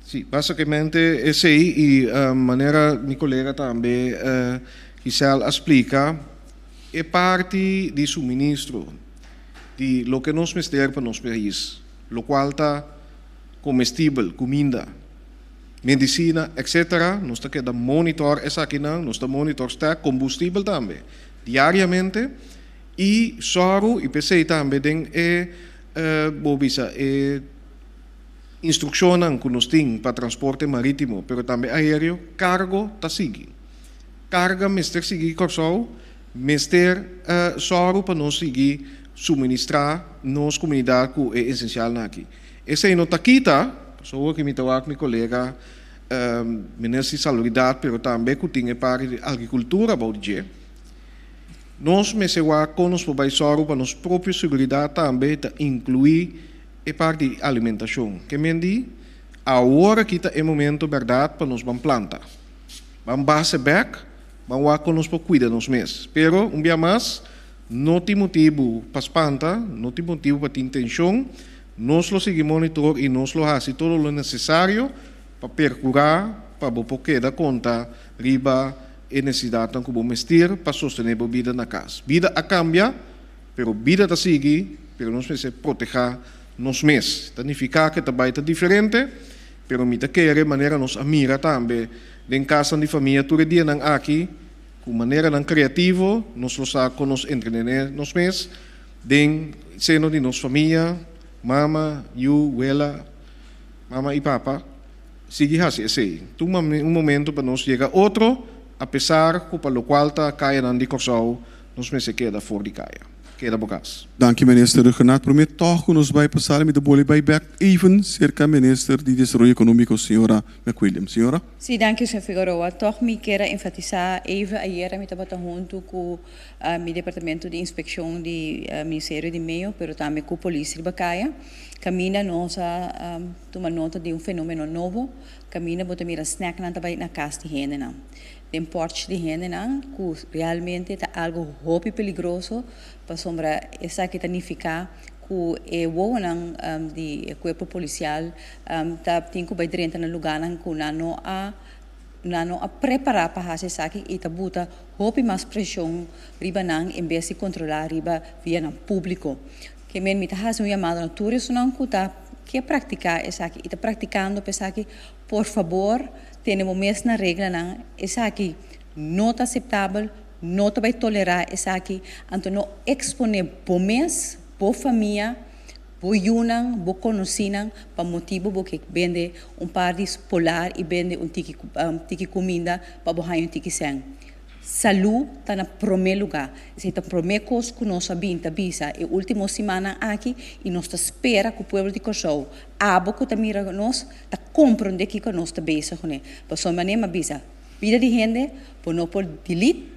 Sí, basicamente esey y manera mi colega tambe Giselle a splica, e parti di suministro di loke nos mester pa nos pais, locual ta comestibel, cuminda. Medisina, etc. Nos ta keda monitor esakinan, nos ta monitor stèk kombustibel tambe diariamente i sòru i p'esei tambe den e bo bisa e instrukshonnan ku nos tin pa transporte marítimo pero tambe aéreo kargo ta sigui. Karga mester sigui Kòrsou, mester sòru pa nos sigui suministrá nos komunidat ku e esensialnan aki. Esei no ta kita, pasobra awor ki mi ta wak mi kolega Minister di Salubridat pero tambe ku tin e parti di agrikultura bou di dje, nos mester wak kon nos por bai sòru pa nos propio seguridat tambe ta inkluí e parti di alimentashon. Ke men di, awor aki ta e momento bèrdat pa nos ban planta, ban base bèk, ban wak kon nos por kuida nos mes. Pero, un bia mas, no tin motibu pa spanta, no tin motibu pa tin tenshon. Nos lo sigui monitor y nos lo haci todo lo necesario pa percura pa bo por keda conta riba e necesidadnan cu bo mester pa sostene bo bida na cas. Bida a cambia, pero bida ta sigui, pero nos mester proteha nos mes. Ta nifica cu ta bay ta diferente, pero mi ta kere manera nos a mira tambe den casnan di famia tur e dianan aki, cu maneranan creativo nos lo sa con nos entrenene nos mes. Den seno di nos famia, mama, yu, wela, mama i papa, sigui hasi esei. Tuma un momento pa nos yega otro, apesar ku pa lokual ta kayanan di Kòrsou, nos mester keda for di kaya. Keda bo kas. Danki Minister Rhuggenaath. Prome tòg ku nos bai pa sala mi ta boli bai bèk even serka Minister di Desaroyo Ekonómiko señora McWilliams. Señora. Sí, danki señor Figueroa. Tòg mi kier a enfatisá even ayera mi tabata huntu ku Mi departamento di inspekshon di Ministerio di Medio pero tambe ku polis riba kaya. Kaminda nos a tuma nota di un fenomeno nobo, kaminda bo ta mira snèknan ta bai na kas di hendenan, den pòrch di hendenan ku realmente ta algu hopi peligroso pasobra esaki ta nifiká ku e wowonan di e kuerpo polisial ta tin ku bai drenta na lugánan ku nan no a Nan no a prepará pa hasi esaki i ta buta hopi mas preshon riba nan en bes di kontrolá riba vianan públiko. Ke men mi ta hasi un yamado na tur esunnan ku ta ke praktiká esaki i ta praktikando pa esaki, por fabor tene bo mes na reglanan, esaki no ta aseptabel, no ta bai tolerá esaki, anto no eksponé bo mes, bo famia. Bo yunan, bo konosínan, pa motibu bo ke bende un par di polar i bende un tiki tiki kuminda pa bo haña un tiki sèn. Salú ta na promé lugá. Esei ta promé kos ku nos a bin ta bisa e último simannan aki i nos ta spera ku pueblo di Kòrsou, abo ku ta mira nos, ta komprondé kiko nos ta bezig kuné. Pasobra manera mi a bisa, bida di hende bo no por delete,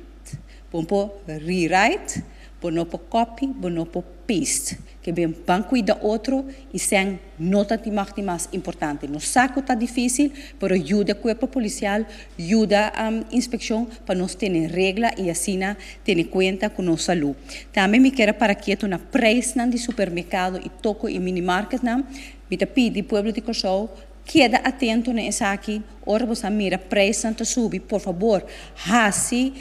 Bo por rewrite, bo no por copy, bo no por paste. Ke ben ban cuida otro y sen no ta di mag di mas importante. Nos sa cu ta dificil, pero yuda cuerpo policial, yuda inspeccion pa nos tene regla y asina tene cuenta cu nos salud. Tambe mi kier a para keto na prijsnan di supermercado y toko y minimarketnan. Mi ta pidi pueblo di Corsou Keda atento na esaki, ora bo sa mira prijsnan ta subi, por fabor hasi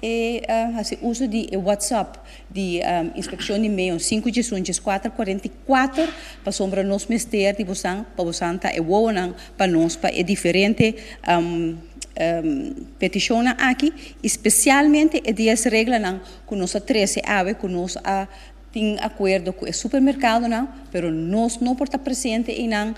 e hasi uso di e WhatsApp di Inspekshon di Medio sinku djes un djes kuater kuarenta i kuater pasobra nos mester di bosan pa bosan ta e wowonan pa nos pa e diferente petishonnan aki i spesialmente e dies reglanan ku nos a trese awe ku nos a Tin akuerdo ku e supermerkadonan, pero nos no por ta presente einan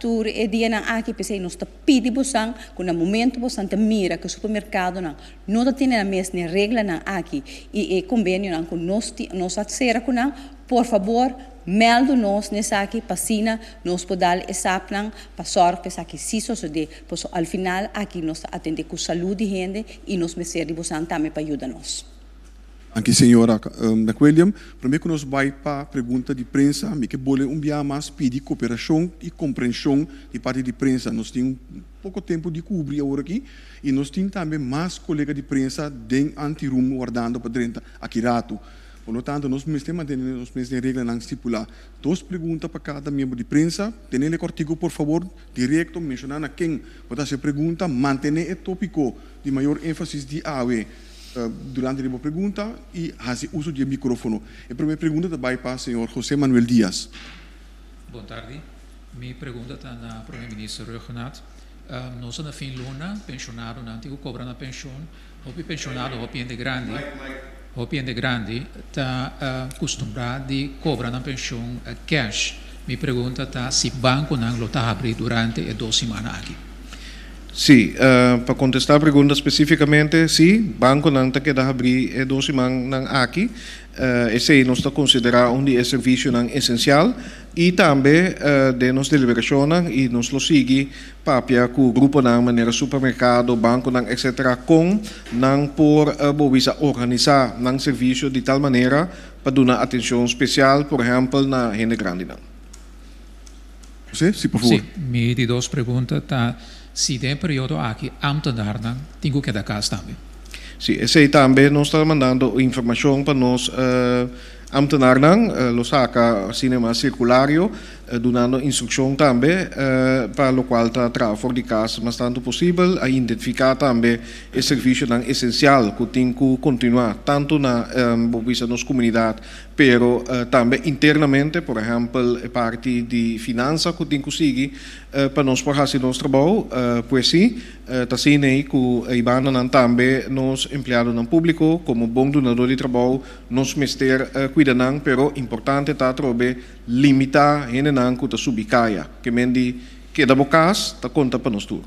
tur e dianan aki, p'esei nos ta pidi bosan ku na momento bosan ta mira ku e supermerkadonan no ta tene nan mes n'e reglanan aki i e kombenionan ku nos nos a sera ku nan, por fabor mèldu nos n'esaki pa asina nos por dal e sapnan pa sòrg pa esaki si sosodé, pasobra al final aki nos ta atendé ku salú di hende i nos mester di bosan tambe pa yuda nos. Danki señora McWilliam. Prome ku nos bai pa pregunta di prensa, mi ke bole un bia mas pidi koperashon i komprenshon di parti di prensa. Nos tin poko tempu di kubri awor aki i nos tin tambe mas kolega di prensa den antiroom wardando pa drenta aki ratu. Por lo tanto nos mester mantene nos mes den reglanan stipulá. Dos pregunta pa kada miembro di prensa. Tenele kòrtiku por fabor, direkto, menshoná na ken bo ta hasi e pregunta, mantene e tópiko di mayor énfasis di awe. Durante di bo pregunta y haci uso di e microfono. E prome pregunta ta bay pa señor José Manuel Diaz. Bon tardi. Mi pregunta ta na Prome Minister Rhuggenaath. Nos ta na fin luna, pensionadonan tin cu cobra nan pensioen. Hopi pensionado, hopi hende grandi, hopi hende grandi ta custumbra di cobra nan pensioen cash. Mi pregunta ta si banconan lo ta habri durante e dos simana aki. Sí, pa kontestá pregunta spesífikamente, sí, bankonan ta keda habrí e dos simannan aki. Esei nos ta konsiderá un di e servisionan esensial i tambe den nos deliberashonnan i nos lo sigui papia ku gruponan manera supermerkado, bankonan etcetera kon nan por bo bisa organisá nan servisio di tal manera pa duna atenshon spesial por ehèmpel na hende grandinan. José, si por favor. Sí, mi di dos pregunta ta si den e periodo aki ambtenarnan tin ku keda kas tambe. Sí, esei tambe nos ta mandando informashon pa nos ambtenarnan, lo saka asina mas sirkulario dunando instrukshon tambe pa lokual ta traha for di kas mas tantu posibel, a identifiká tambe e servisionan esensial ku tin ku kontinuá tantu na bo bisa nos komunidat Pero tambe internamente, por ehèmpel e parti di finansa ku tin ku sigui pa nos por hasi nos trabou, pues si, ta asina ei ku e bandanan tambe nos empleadonan públiko komo bon dunadó di trabou nos mester kuida nan, pero importante ta atrobe limitá hendenan ku ta subi kaya, ke men di keda bo kas ta konta pa nos tur.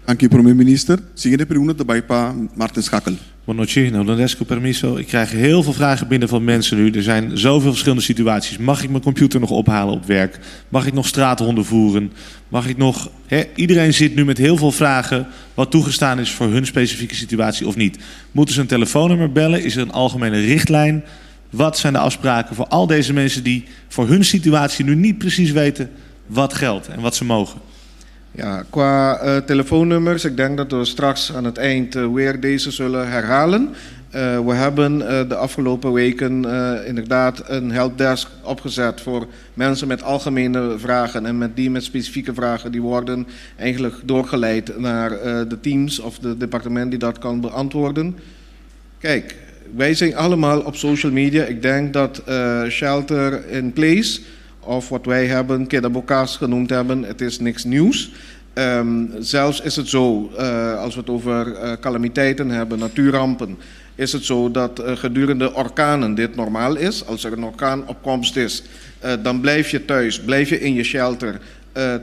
Danki Prome Minister. Siguiente pregunta ta bai pa Martin Schakel. Bonochi, Holandes, cu permiso. Ik krijg heel veel vragen binnen van mensen nu. Er zijn zoveel verschillende situaties. Mag ik mijn computer nog ophalen op werk? Mag ik nog straathonden voeren? Mag ik nog... Hè? Iedereen zit nu met heel veel vragen wat toegestaan is voor hun specifieke situatie of niet. Moeten ze een telefoonnummer bellen? Is er een algemene richtlijn? Wat zijn de afspraken voor al deze mensen die voor hun situatie nu niet precies weten wat geldt en wat ze mogen? Ja, qua uh, telefoonnummers, ik denk dat we straks aan het eind uh, weer deze zullen herhalen. Uh, we hebben de afgelopen weken inderdaad een helpdesk opgezet voor mensen met algemene vragen en met die met specifieke vragen. Die worden eigenlijk doorgeleid naar de teams of de departement die dat kan beantwoorden. Kijk, wij zijn allemaal op social media. Ik denk dat Shelter in Place of wat wij hebben Keda Bo Kas genoemd hebben, het is niks nieuws. Um, zelfs is het zo, uh, als we het over uh, calamiteiten hebben, natuurrampen. is het zo dat gedurende orkanen dit normaal is. Als er een orkaan op komst is, dan blijf je thuis, blijf je in je shelter,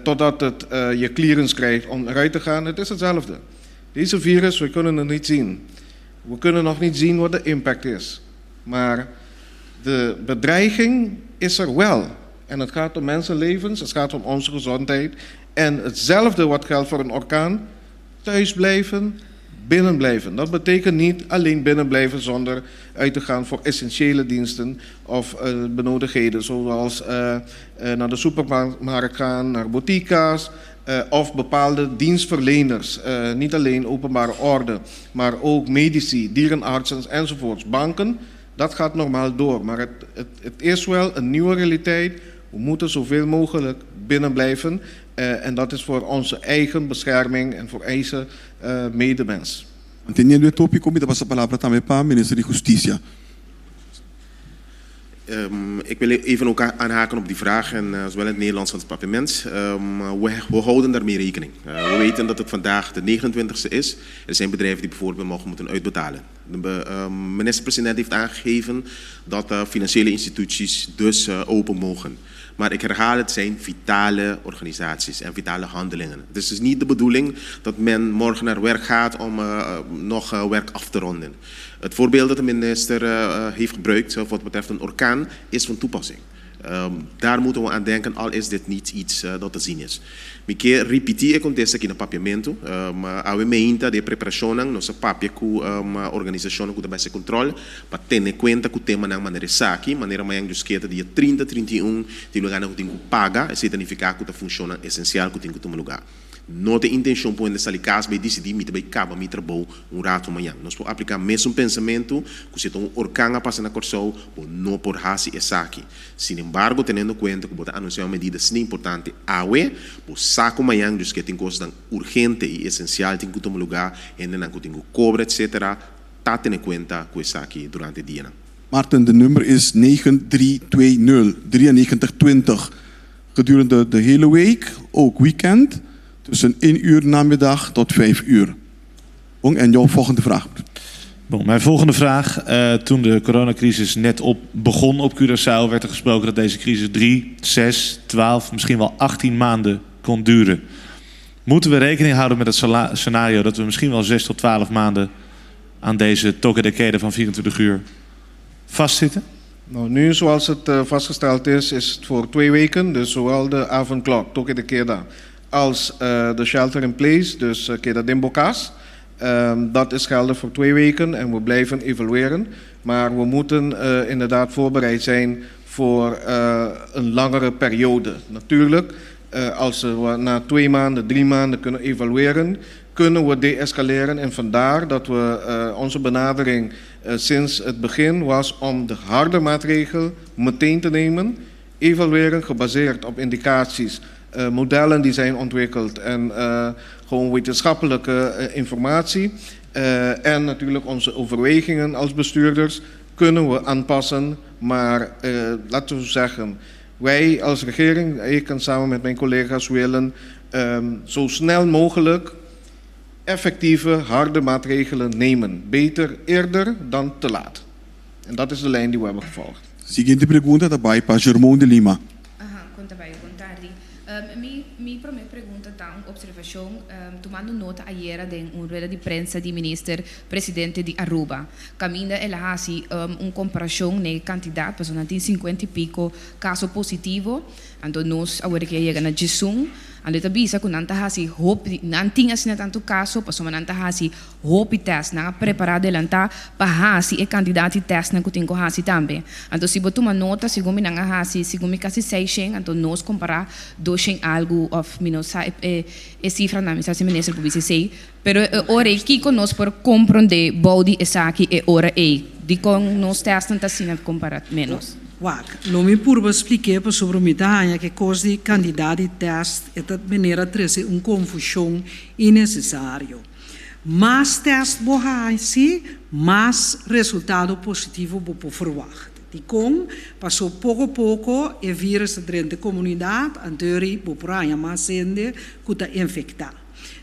totdat het, je clearance krijgt om eruit te gaan. Het is hetzelfde. Deze virus, we kunnen het niet zien. We kunnen nog niet zien wat de impact is. Maar de bedreiging is er wel. En het gaat om mensenlevens, het gaat om onze gezondheid. En hetzelfde wat geldt voor een orkaan, thuis blijven, binnen blijven. Dat betekent niet alleen binnen blijven zonder uit te gaan voor essentiële diensten of benodigdheden, zoals naar de supermarkt gaan, naar boutiques of bepaalde dienstverleners. Niet alleen openbare orde, maar ook medici, dierenartsen enzovoorts. Banken, dat gaat normaal door. Maar het is wel een nieuwe realiteit. We moeten zoveel mogelijk binnen blijven. En dat is voor onze eigen bescherming en voor eigen medemens. Manteniendo e tópiko, mi ta pasa palabra tambe pa minister di Hustisia. Ik wil even ook aanhaken op die vraag, en zowel in het Nederlands als het Papiaments. We houden daarmee rekening. We weten dat het vandaag de 29e is. Er zijn bedrijven die bijvoorbeeld mogen moeten uitbetalen. De minister-president heeft aangegeven dat financiële instituties dus open mogen. Maar ik herhaal, het zijn vitale organisaties en vitale handelingen. Het is dus niet de bedoeling dat men morgen naar werk gaat om nog werk af te ronden. Het voorbeeld dat de minister heeft gebruikt wat betreft een orkaan is van toepassing. Daar moeten we aan denken, al is dit niet iets dat te zien is. Mi ke ripití e kontesta aki na Papiamentu. Awe mainta den preparashonnan, nos a papia ku organisashonnan ku ta base kontrol pa tene kuenta ku temanan manera esaki, manera mañan djusketa ta dia 30, 31, tin lugánan ku tin ku paga, esei ta nifiká ku ta funshonnan esensial ku tin ku tuma lugá. No ta e intencion p'un hende sali cas bay dicidi mi ta bay caba mi trabou un rato mañan. Nos por aplica mesun pensamento cu si ta un orkan a pasa na Corsou, bo no por haci esaki. Sin embargo, teniendo cuenta cu bo ta anuncia un medida asina importante awe, bo sa cu mañan dus ke tin cosnan urgente y esencial tin cu tuma lugar, hendenan cu tin cu cobra etc. Ta tene cuenta cu esaki durante e dianan. Maarten, de nummer is 9320 9320 gedurende de hele week, ook weekend, tussen 1 uur namiddag tot 5 uur. Bon, en jouw volgende vraag. Bon, mijn volgende vraag. Toen de coronacrisis net op begon op Curaçao, werd er gesproken dat deze crisis 3, 6, 12, misschien wel 18 maanden kon duren. Moeten we rekening houden met het scenario dat we misschien wel 6 tot 12 maanden aan deze toque de queda van 24 uur vastzitten? Nou, nu zoals het vastgesteld is, is het voor 2 weken. Dus zowel de avondklok, toque de queda, als de shelter in place, dus keda den bo kas. Dat is geldig voor 2 weken en we blijven evalueren. Maar we moeten inderdaad voorbereid zijn voor een langere periode. Natuurlijk, als we na 2 maanden, 3 maanden kunnen evalueren, kunnen we deescaleren. En vandaar dat we onze benadering sinds het begin was om de harde maatregel meteen te nemen. Evalueren gebaseerd op indicaties, modellen die zijn ontwikkeld en gewoon wetenschappelijke informatie. En natuurlijk onze overwegingen als bestuurders kunnen we aanpassen. Maar laten we zeggen, wij als regering, ik en samen met mijn collega's willen zo snel mogelijk effectieve, harde maatregelen nemen. Beter eerder dan te laat. En dat is de lijn die we hebben gevolgd. Siguiente pregunta ta bai pa Jermon de Lima. Aha, kon ta bai, bon tardi. Mi promé pregunta ta un opservashon, tumando nota ayera di un rueda di prensa di minister presidente di Aruba. Kaminda el a hasi un komparashon na kantidat, pasobra tin 50 i piko kaso positivo, anto nos awor ku a yega na 11, anto ta bisa ku nan ta hasi hopi, nan tin asina tantu kaso, pasobra nan ta hasi hopi test, nan a prepará adelantá pa hasi e kantidat di test nan ku tin ku hasi tambe. Anto si bo tuma nota, segun mi nan a hasi, segun mi kasi 600, anto nos kompará 200 algu òf mi no sa e sifra nan, mi sa si minister por bisa esei, pero e ora ei kiko nos por komprondé bou di esaki e ora ei, di kon nos test nan ta asina kompará menos. Wak, lo mi purba splika pasobra mi ta haña ku kos di kantidat di test e ta manera trese un konfushon innesesario. Mas test bo hasi, mas resultado positivo bo por verwacht. Dikon, paso poko poko e virus den komunidat, anto bo por haña mas hende ku ta infektá.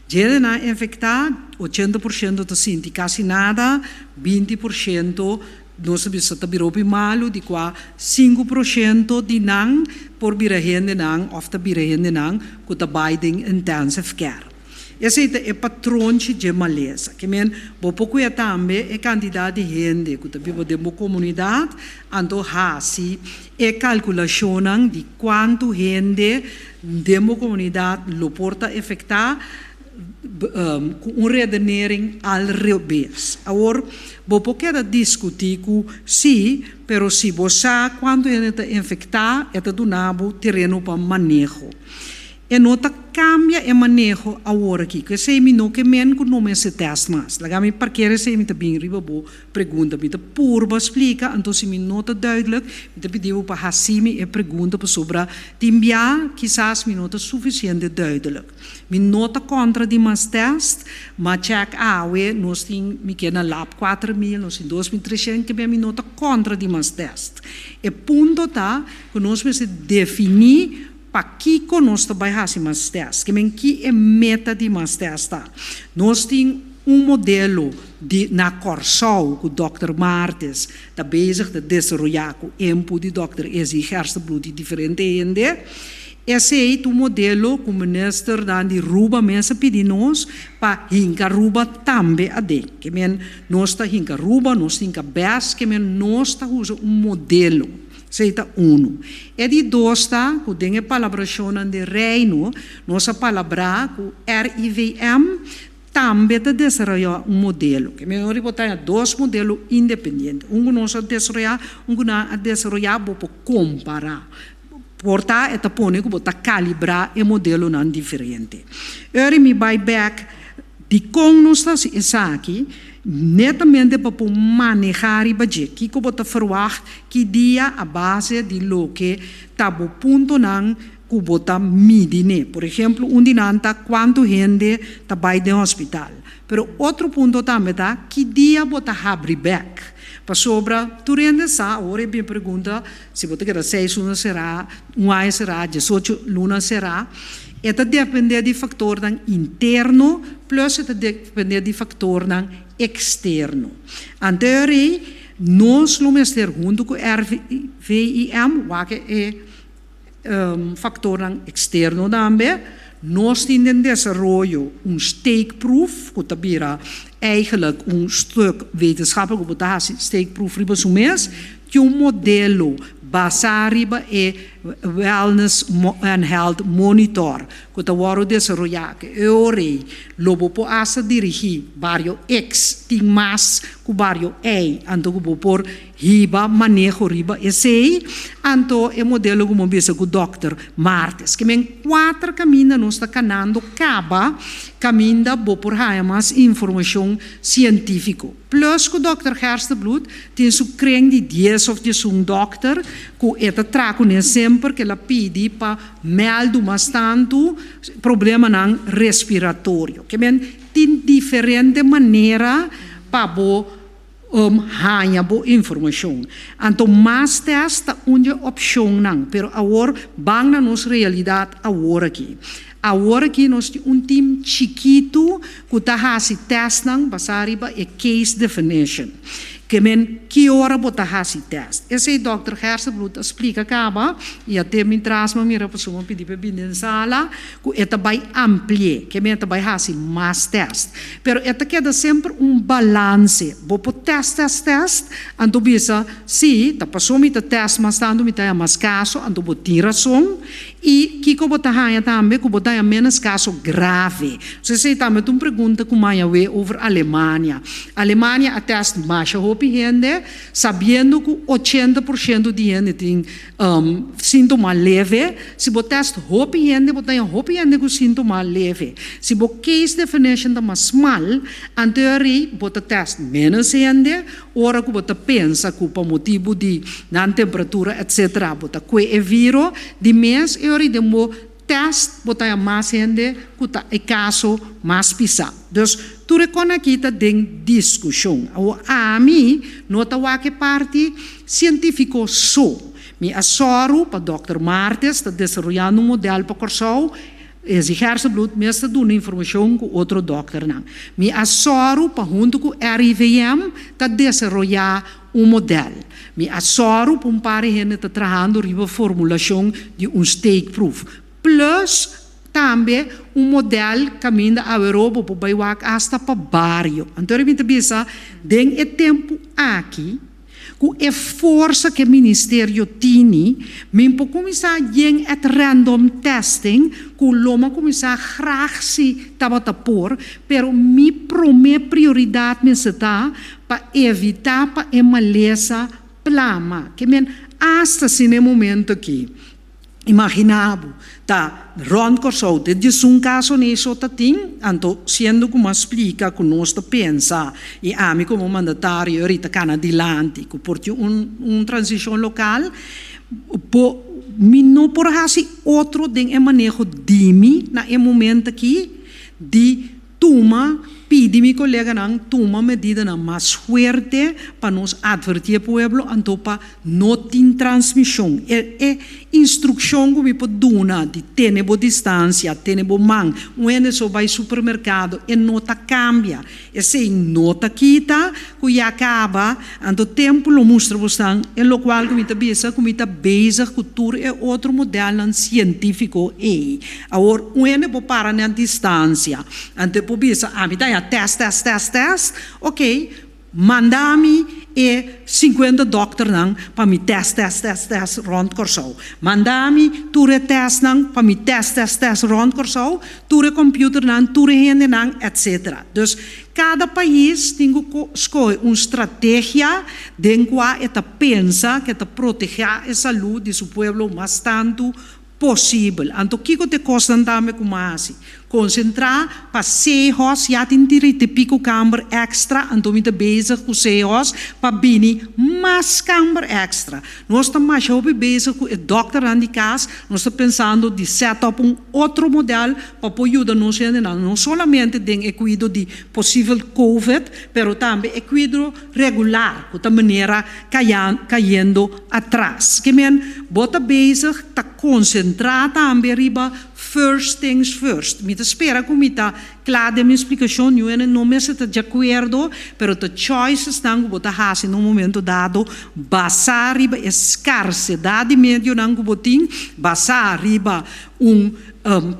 Di hendenan infektá, 80% ta sinti kasi nada, 20% nos ta bisa ta bira hopi malu, di kua 5% di nan por bira hendenan òf ta bira hendenan ku ta bai den intensive care. Esei ta e patronchi di malesa. Ke men, bo por kuida tambe e kantidat di hende ku ta biba den bo komunidat, anto hasi e kalkulashonnan di kuantu hende den bo komunidat lo por ta afektá ku un redenering al robes. Awor, bo por keda diskutí ku sí, pero si bo sa kuantu hende ta infektá, e ta duna bo tereno pa maneho. E no ta kambia e maneho awor aki. Ku esei mi no ke men ku no mester tèst mas. Laga mi parker esei mi ta bin riba bo pregunta. Mi ta purba splika, anto si mi no ta duidelijk, mi ta pidi bo pa hasi mi e pregunta pasobra tin bia kisas mi no ta sufisiente duidelijk. Mi no ta kontra di mas tèst, ma check awe nos tin mi ke na lab 4000, nos tin 2300, ke mi no ta kontra di mas tèst. E punto ta ku nos mester definí pakiko nos ta bai hasi mas tèst. Ke men ki e meta di mas tèst ta. Nos tin un modelo di na Kòrsou ku Dr. Martes ta bezig ta desaroyá ku input di Dr. Izzy Gerstenbluth i diferente hende. Esei ta un modelo ku ministernan di Aruba mes a pidi nos pa hinka Aruba tambe aden. Ke men nos ta hinka Aruba, nos ta hinka BES, ke men nos ta usa un modelo. Esei ta unu. E di dos ta ku den e palabrashonnan di Reino nos a palabrá ku RIVM tambe ta desaroyá un modelo. Ke men ora bo ta dos modelo independiente. Un ku nos a desaroyá, un ku nan a desaroyá, bo por kompará. Por ta e ta pone ku bo ta kalibrá e modelonan diferente. Ora mi bai bèk dikon nos ta hasi esaki, netamente pa por manehá riba dje. Kiko bo ta ferwagt ki dia a base di loke ta bo puntonan ku bo ta midi n'e. Por ehempel, un di nan ta kuantu hende ta bai den hospital. Pero otro punto tambe ta ki dia bo ta habri bèk. Pasobra tur hende sa, ora e bin pregunta si bo ta keda seis luna será, un aña será, 18 luna será, e ta dependé di faktornan interno plus e ta dependé di faktornan eksterno. Anto ei nos lo mester huntu ku RIVM wak e faktornan eksterno tambe. Nos tin den desaroyo un steekproef ku ta bira eigenlijk un stuk wetenschappelijk ku bo ta hasi steekproef riba su mes, tin un modelo basá riba e Wellness and Health Monitor ku ta wòrdu desaroyá ku e ora ei lo bo por hasta dirigí bario X tin mas ku bario Y, anto ku bo por hiba maneho riba esei, anto e modelo ku bo bisa ku dòkter Martes. Ke men kuater kaminda nos ta kanando kaba kaminda bo por haña mas informashon sientífiko. Plus ku dòkter Gerstenbluth tin su kren di 10 òf 11 dòkter ku e ta traha kuné semper ku el a pidi pa mèldu mas tantu problemanan respiratorio. Ke men tin diferente manera pa bo haña bo informashon. Anto mas tèst ta un di e opshonnan, pero awor ban na nos realidat awor aki. Awor aki nos tin un tim chikitu ku ta hasi tèstnan basá riba e case definition. Ke men ki ora bo ta hasi tèst. Esei dòkter Gerstenbluth a splika kaba i a te mi tras mi a mira pasobra mi a pidi pa e bini den sala ku e ta bai ampli'é, ke men e ta bai hasi mas tèst. Pero e ta keda semper un balanse. Bo por tèst, tèst, tèst, anto bisa, sí, ta pasobra mi ta tèst mas tantu mi ta haña mas kaso, anto bo tin rason. I kiko bo ta haña tambe ku bo ta haña ménos kaso grave. So esei tambe ta un pregunta ku maña wee over Alemania. Alemania a tèst masha hopi hende, sabiendo ku 80% di hende tin síntoma leve. Si bo tèst hopi hende, bo ta haña hopi hende ku síntoma leve. Si bo case definition ta mas smal, anto e bo ta tèst ménos hende, ora ku bo ta pensa ku pa motibu di nan temperatura etc. Bo ta kue e viro di mes e ora den bo tèst bo ta haña mas hende ku ta e kaso mas pisá. Dus tur e kon aki ta den diskushon. Awor ami no ta wak e parti sientífiko so. Mi a sòru pa dòkter Martes ta desaroyando un modèl pa Kòrsou. Esi Gerstenbluth mes ta duna informashon ku otro dòkternan. Mi a sòru pa huntu ku RIVM ta desaroyá un modèl. Mi a sòru pa un par di hende ta trahando riba formulashon di un steekproef. Plus tambe un modèl kaminda aweró bo por bai wak asta pa bario. Anto mi ta bisa den e tempu aki ku e forsa ku e ministerio tini, mi por kuminsá yen et random testing ku lo mi a kuminsá grag si tabata por, pero mi promé prioridat mester ta pa evitá pa e malesa plama. Ke men asta si na e momento aki Imaginá bo, ta rònt Kòrsou te 11 kaso ni so ta tin, anto siendo ku m'a splika ku nos ta pensa i ami komo mandatario rita kana dilanti ku por tin un un transishon lokal, bo mi no por hasi otro den e maneho di mi na e momento aki di Tuma, pidi mi koleganan tuma medidanan mas fuerte pa nos adverti e pueblo anto pa no tin transmision. E e instrukshon ku mi por duna di tene bo distansia, tene bo man, un hende so bai supermerkado e no ta kambia. Esei no ta kita ku ya kaba, anto tempu lo mustra bosnan e lokual ku mi ta bisa ku mi ta bezig ku tur e otro modelnan sientífiko ei. Awor, un hende por para na distansia, anto e por bisa, Ami ta haña tèst, tèst, tèst, tèst. Oké, manda mi e sinkuenta dòkternan pa mi tèst, tèst, tèst, tèst rònt Kòrsou. Manda mi tur e tèstnan pa mi tèst, tèst, tèst rònt Kòrsou, tur e kòmpiuternan, tur e hendenan, etsetera. Dus, kada pais tin ku skohe un strategia den kua e ta pensa ku e ta protegá e salú di su pueblo mas tantu posibel. Anto kiko ta e kosnan tambe ku m'a hasi? Konsentrá pa Sehos, ya tin tiriti piku kamber èkstra, anto mi ta bezig ku Sehos pa bini mas kamber èkstra. Nos ta masha hopi bezig ku e dòkternan di kas, nos ta pensando di sèt òp un otro modèl pa por yuda nos hendenan, no solamente den e kuido di posibel covid, pero tambe e kuido regular ku ta manera kayendo atras. Ke men bo ta bezig ta konsentrá tambe riba first things first. Mi ta spera ku mi ta kla den mi splikashon, niun hende no mester ta djakuerdo, pero ta choicesnan ku bo ta hasi na un momento dado basá riba e skarsedat di medionan ku bo tin, basá riba un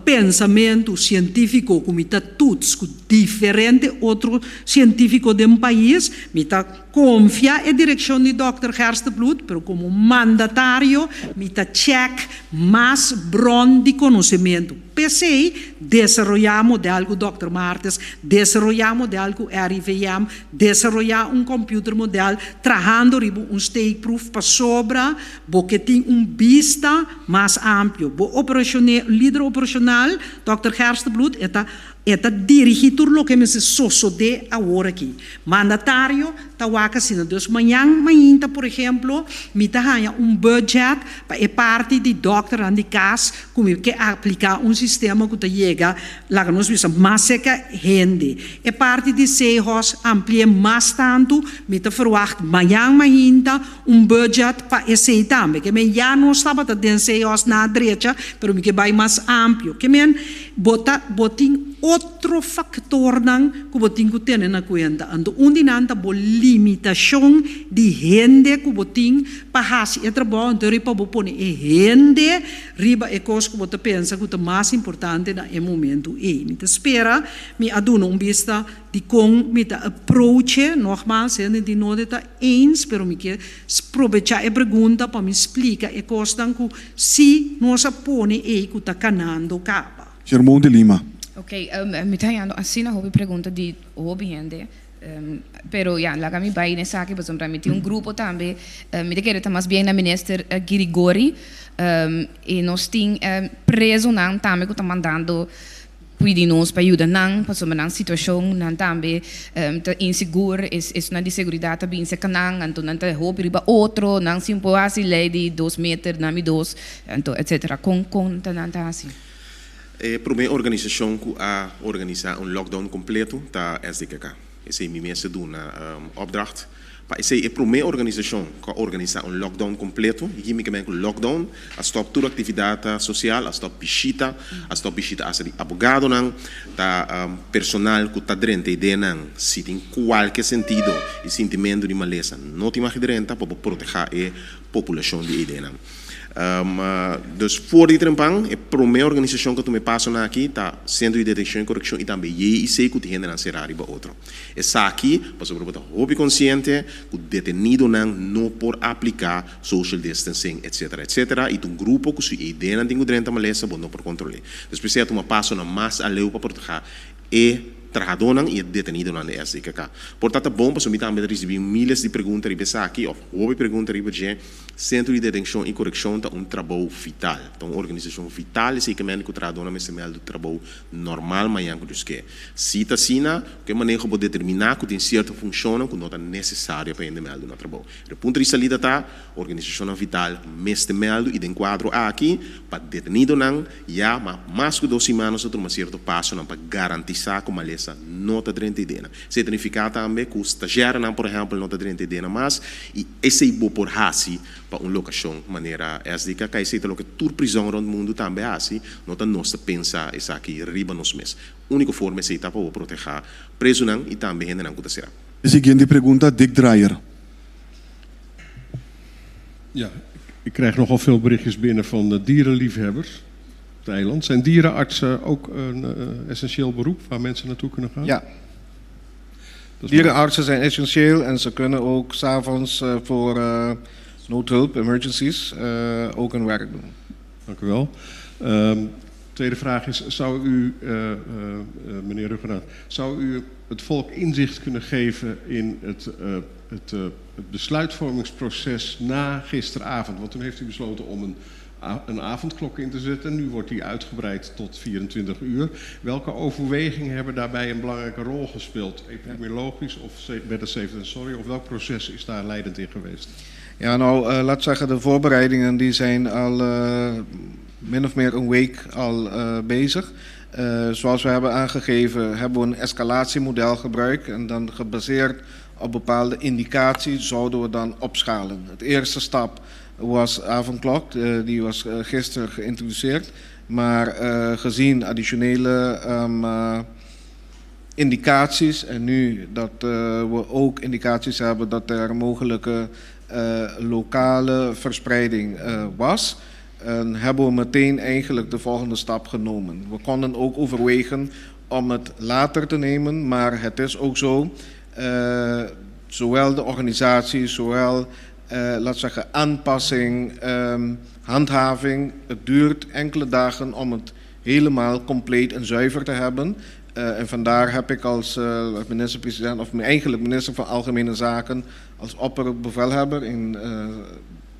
pensamentu sientífiko ku mi ta tuts ku diferente otro sientífiko den pais, mi ta konfia e direkshon di dòkter Gerstenbluth, pero komo mandatario mi ta chèk mas bron di konosementu. P'esei desaroyá modèl ku dòkter Martes, desaroyá modèl ku RIVM, desaroyá un kòmpiuter modèl trahando riba un steekproef pasobra Bo ke tin un bista mas amplio. Bo operashone lider operashonal, Dòkter Gerstenbluth, e ta e ta dirigí tur loke mester sosodé awor aki. Mandatario ta wak asina. Dus mañan mainta, por ehemplo, mi ta haña un budget pa e parti di dòkternan di kas ku mi ke apliká un sistema ku ta yega, laga nos bisa, mas serka hende. E parti di Sehos ampli'é mas tantu, mi ta ferwagt mañan mainta Un budget pa esei tambe. Ke men ya nos tabata den CEOs na drecha, pero mi ke bai mas amplio. Ke men bo ta bo tin otro factornan ku bo tin ku tene na kuenta. Anto un di nan ta bo limitashon di hende ku bo tin pa hasi e trabou, anto riba bo pone e hende riba e kos ku bo ta pensa ku ta mas importante na e momento ei. Mi ta spera mi a duna un bista Dikon mi ta approach'e? Nogmaals, hende di no de ta eens, pero mi ke probecha e pregunta pa mi splika e kosnan ku si nos a pone ei ku ta kanando kaba. Germon de Lima. Ok, mi ta hañando asina hopi pregunta di hopi hende, pero ya, laga mi bai n'esaki pasobra mi tin un grupo tambe, mi ta kere ta mas bien na Minister Girigori, i nos tin prezonan tambe ku ta mandando Pidi nos pa yuda nan pasobra nan situacion nan tambe ta insigur, esnan di seguridad ta bin cerca nan, anto nan ta hopi riba otro, nan sin por haci ley di dos meter, nan mi dos, anto etcetera. Con con ta nan ta haci? E prome organisacion cu a organisa un lockdown completo ta SDKK. Esey mi mes a duna opdracht. Pa esei e promé organisashon ku a organisá un lockdown kompleto, i kímikamente ku lockdown, a stòp tur aktividat sosial, a stòp bishita, a stòp bishita asta di abogadonan, ta personal ku ta drenta e ideanan si tin kualke sentido i sintimentu di malesa no tin mag di drenta pa bo protehá e populashon di e ideanan. Dus for di trempan e promé organisashon ku a tuma e pasonan aki ta Sentro di Detenshon i Korekshon i tambe JIC ku tin hendenan será riba otro. Esaki pasobra bo ta hopi konsiente ku detenidonan no por apliká social distancing etc. Etc. I ta un grupo ku su ideanan tin ku drenta malesa bo no por kontrol'é. Dus p'esei a tuma pasonan mas aleu pa protehá e trahadónan i e detenidonan di SDKK. Por ta ta bon pasobra mi tambe ta risibí miles di pregunta riba esaki òf hopi pregunta riba dje. Sentro di Detenshon i Korekshon ta un trabou vital. Ta un organisashon vital esei ke mende ku trahadónan mester mèldu trabou normal mañan ku Dios ke. Si ta asina, ku e maneho bo determiná ku tin sierto funshonnan ku no ta nesesario pa hende mèldu na trabou. E punto di salida ta, organisashonnan vital mester mèldu i den kuadro aki pa detenidonan ya ma mas ku dos siman nos ta tuma sierto pasonan pa garantisá ku malesa no ta drenta e denan. Esei ta nifiká tambe ku stazjèrenan por ehèmpel no ta drenta e denan mas i esei bo por hasi pa un lokashon manera SDKK. Esei ta loke tur prizòn rònt mundu tambe hasi, no ta nos ta pensa esaki riba nos mes. Úniko forma esei ta pa bo protehá prezunan i tambe hendenan ku ta será. E siguiente pregunta, Dick Drayer. Ja, ik krijg nogal veel berichtjes binnen van dierenliefhebbers op het eiland. Zijn dierenartsen ook een essentieel beroep waar mensen naartoe kunnen gaan? Ja. Dierenartsen zijn essentieel en ze kunnen ook 's avonds voor noodhulp, emergencies, ook hun werk doen. Dank u wel. Tweede vraag is, zou u, meneer Rhuggenaath, zou u het volk inzicht kunnen geven in het, het, het besluitvormingsproces na gisteravond? Want toen heeft u besloten om een avondklok in te zetten. Nu wordt die uitgebreid tot 24 uur. Welke overwegingen hebben daarbij een belangrijke rol gespeeld? Epidemiologisch of better safe than sorry? Of welk proces is daar leidend in geweest? Ja, nou, laat zeggen, de voorbereidingen die zijn al min of meer een week al bezig. Zoals we hebben aangegeven, hebben we een escalatiemodel gebruikt en dan gebaseerd op bepaalde indicaties zouden we dan opschalen. Het eerste stap was avondklok, die was gisteren geïntroduceerd. Maar gezien additionele indicaties en nu dat we ook indicaties hebben dat er mogelijke lokale verspreiding was, hebben we meteen eigenlijk de volgende stap genomen. We konden ook overwegen om het later te nemen, maar het is ook zo, zowel de organisatie, zowel, laat zeggen, aanpassing, handhaving, het duurt enkele dagen om het helemaal compleet en zuiver te hebben. En vandaar heb ik als minister-president, of eigenlijk minister van Algemene Zaken, als opperbevelhebber in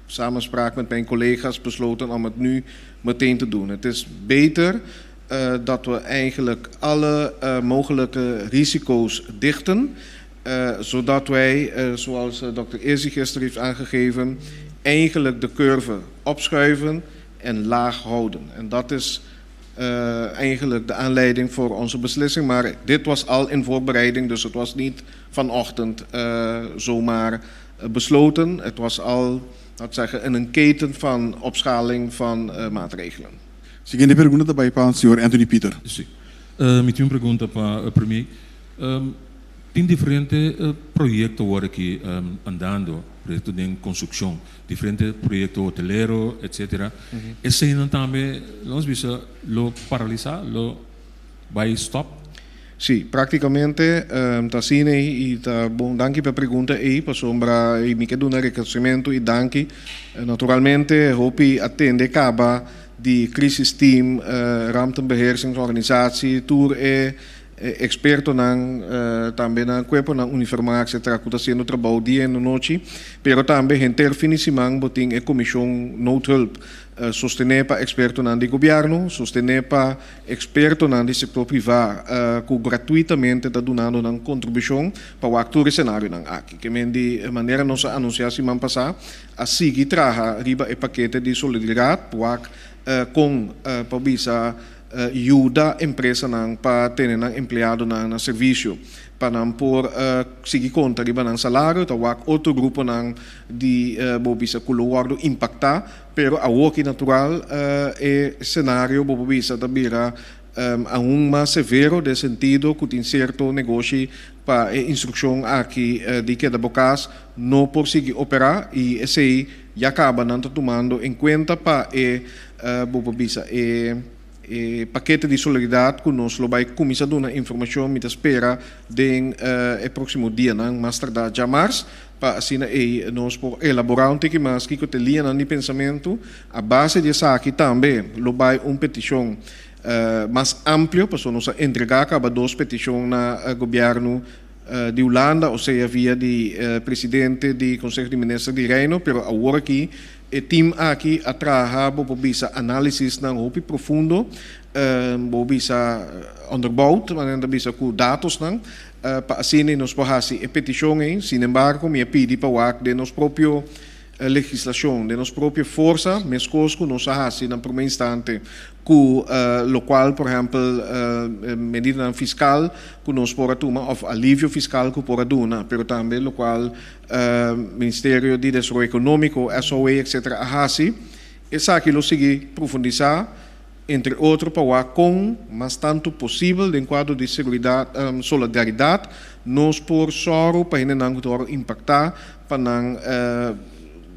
samenspraak met mijn collega's besloten om het nu meteen te doen. Het is beter dat we eigenlijk alle mogelijke risico's dichten, zodat wij, zoals dokter Izzy gisteren heeft aangegeven, eigenlijk de curve opschuiven en laag houden. En dat is eigenlijk de aanleiding voor onze beslissing. Maar dit was al in voorbereiding, dus het was niet vanochtend zomaar besloten. Het was al, laat zeggen, in een keten van opschaling van maatregelen. Siguiente pregunta ta bai pa señor Anthony Pieter. Si. Mi tin un pregunta pa premier. Tin diferente proyecto awor aki andando, proyecto den construccion, diferente proyecto hotelero, etcetera. Eseinan tambe, nos bisa, lo paralisa, lo bai stop? Si, prácticamente ta asina ei i ta bon. Danki pa e pregunta ei, pasobra mi ke duna reconocimento i danki. Naturalmente hopi a tende caba di crisis team, rampenbeheersingsorganisatie, tur e expertonan, tambe nan cuerponan uniformá, etcetera, cu ta haciendo trabou dia en nochi, pero tambe henter fin di siman bo tin e comision noodhulp, sostené pa expertonan di gobierno, sostené pa expertonan di sector privá cu gratuitamente ta dunando nan contribucion pa wak tur e scenarionan aki. Ke men di manera nos a anuncia siman pasá, a sigui traha riba e pakete di solidaridad, wak con pa bisa. Yuda empresanan pa tene nan empleadonan na servisio pa nan por sigui konta riba nan salario. Ta wak otro gruponan di bo bisa ku lo wòrdu impaktá, pero awoki natural e senario bo por bisa ta bira aun mas severo den sentido ku tin sierto negoshi pa e instrukshon aki di keda bo kas no por sigui operá i esei ya kaba nan ta tumando en kuenta pa e Bo por bisa e e pakete di solidaridat ku nos lo bai kuminsá duna informashon mi ta spera den e próksimo dianan, mas tardá djamars, pa asina ei nos por elaborá un tiki mas kiko ta e liñanan di pensamentu. A base di esaki tambe lo bai un petishon mas amplio, pasobra nos a entregá kaba dos petishon na gobièrnu di Hulanda, osea via di presidente di Konseho di Minister di Reino, pero awor aki E team aki a traha bo por bisa análisisnan hopi profundo, bo bisa onderbouwd, manera nan ta bisa ku datosnan, pa asina nos por hasi e petishon ei. Sin embargo, mi a pidi pa wak den nos propio legislashon, den nos propio forsa, meskos ku nos a hasi na promé instante ku lokual, por ehèmpel, medidanan fiskal ku nos por a tuma òf alivio fiskal ku por a duna, pero tambe lokual Ministerio di Desaroyo Ekonómiko, SOE, etcetera a hasi. Esaki lo sigui profundisá, entre otro pa wak kon mas tantu posibel den kuadro di seguridat, solidaridat, nos por sòru pa hendenan ku ta wòrdu impaktá pa nan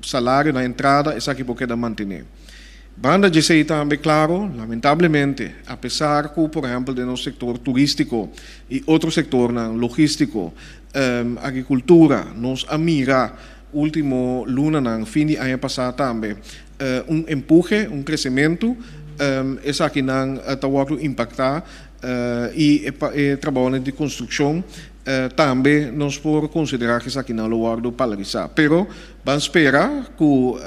salario, nan entrada, esaki por keda mantené. Banda djesei tambe klaro, lamentablemente, apesar ku por ehèmpel den nos sektor turístiko i otro sektornan, logístiko, agrikultura, nos a mira último lunanan, fin di aña pasá tambe, un empuhe, un kresementu, esakinan ta wòrdu impaktá i e trabounan di konstrukshon tambe nos por konsiderá ku esakinan lo wòrdu palarisá. Pero Ban spera ku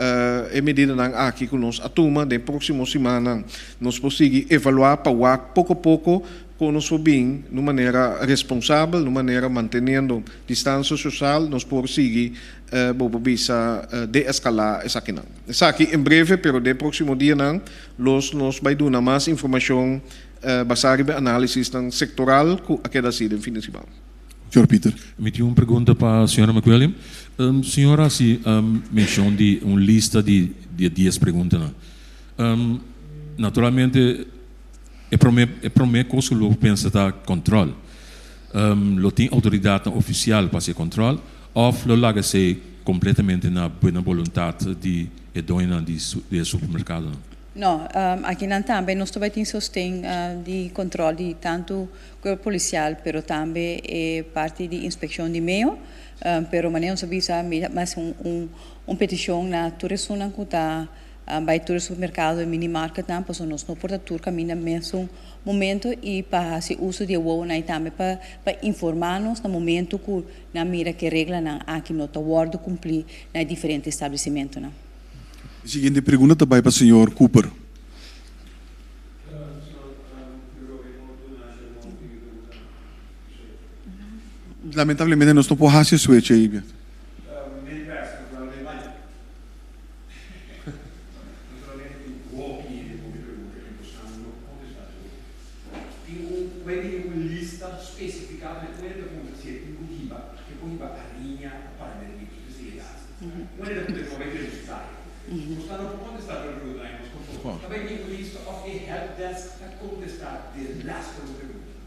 e medidanan aki ku nos a tuma den próksimo simannan nos por sigui evaluá pa wak poko poko kon nos por bin na un manera responsabel, na un manera manteniendo distansia sosial nos por sigui bo por bisa deeskalá esakinan. Esaki en breve pero den próksimo dianan los nos bai duna mas informashon basá riba e análisisnan sektoral ku a keda hasi den fin di siman. Señor Pieter. Mi tin un pregunta pa señora McWilliam. Señora hasi menshon di un lista di e dies preguntanan. Naturalmente e prome e prome kos ku lo pensa ta kòntròl. Lo tin outoridatnan ofisial pa hasi e kòntròl òf lo laga esei kompletamente na buena boluntat di e doñonan di e supermerkadonan? No, akinan tambe nos ta bai tin sosten di kòntròl di tantu Cuerpo Policial, pero tambe e parti di inspeccion di meo, pero manera nos a bisa mi ta haci un peticion na tur esunnan cu ta bay tur e supermercado y mini marketnan pasobra nos no por ta tur caminda mesun momento y pa haci uso di e wowonan y tambe pa informa nos na momento cu nan mira cu e reglanan aki no ta wordo cumpli na e diferente establecimentonan. E siguiente pregunta ta bay pa señor Cooper. Lamentablemente nos no por haci e switch ey.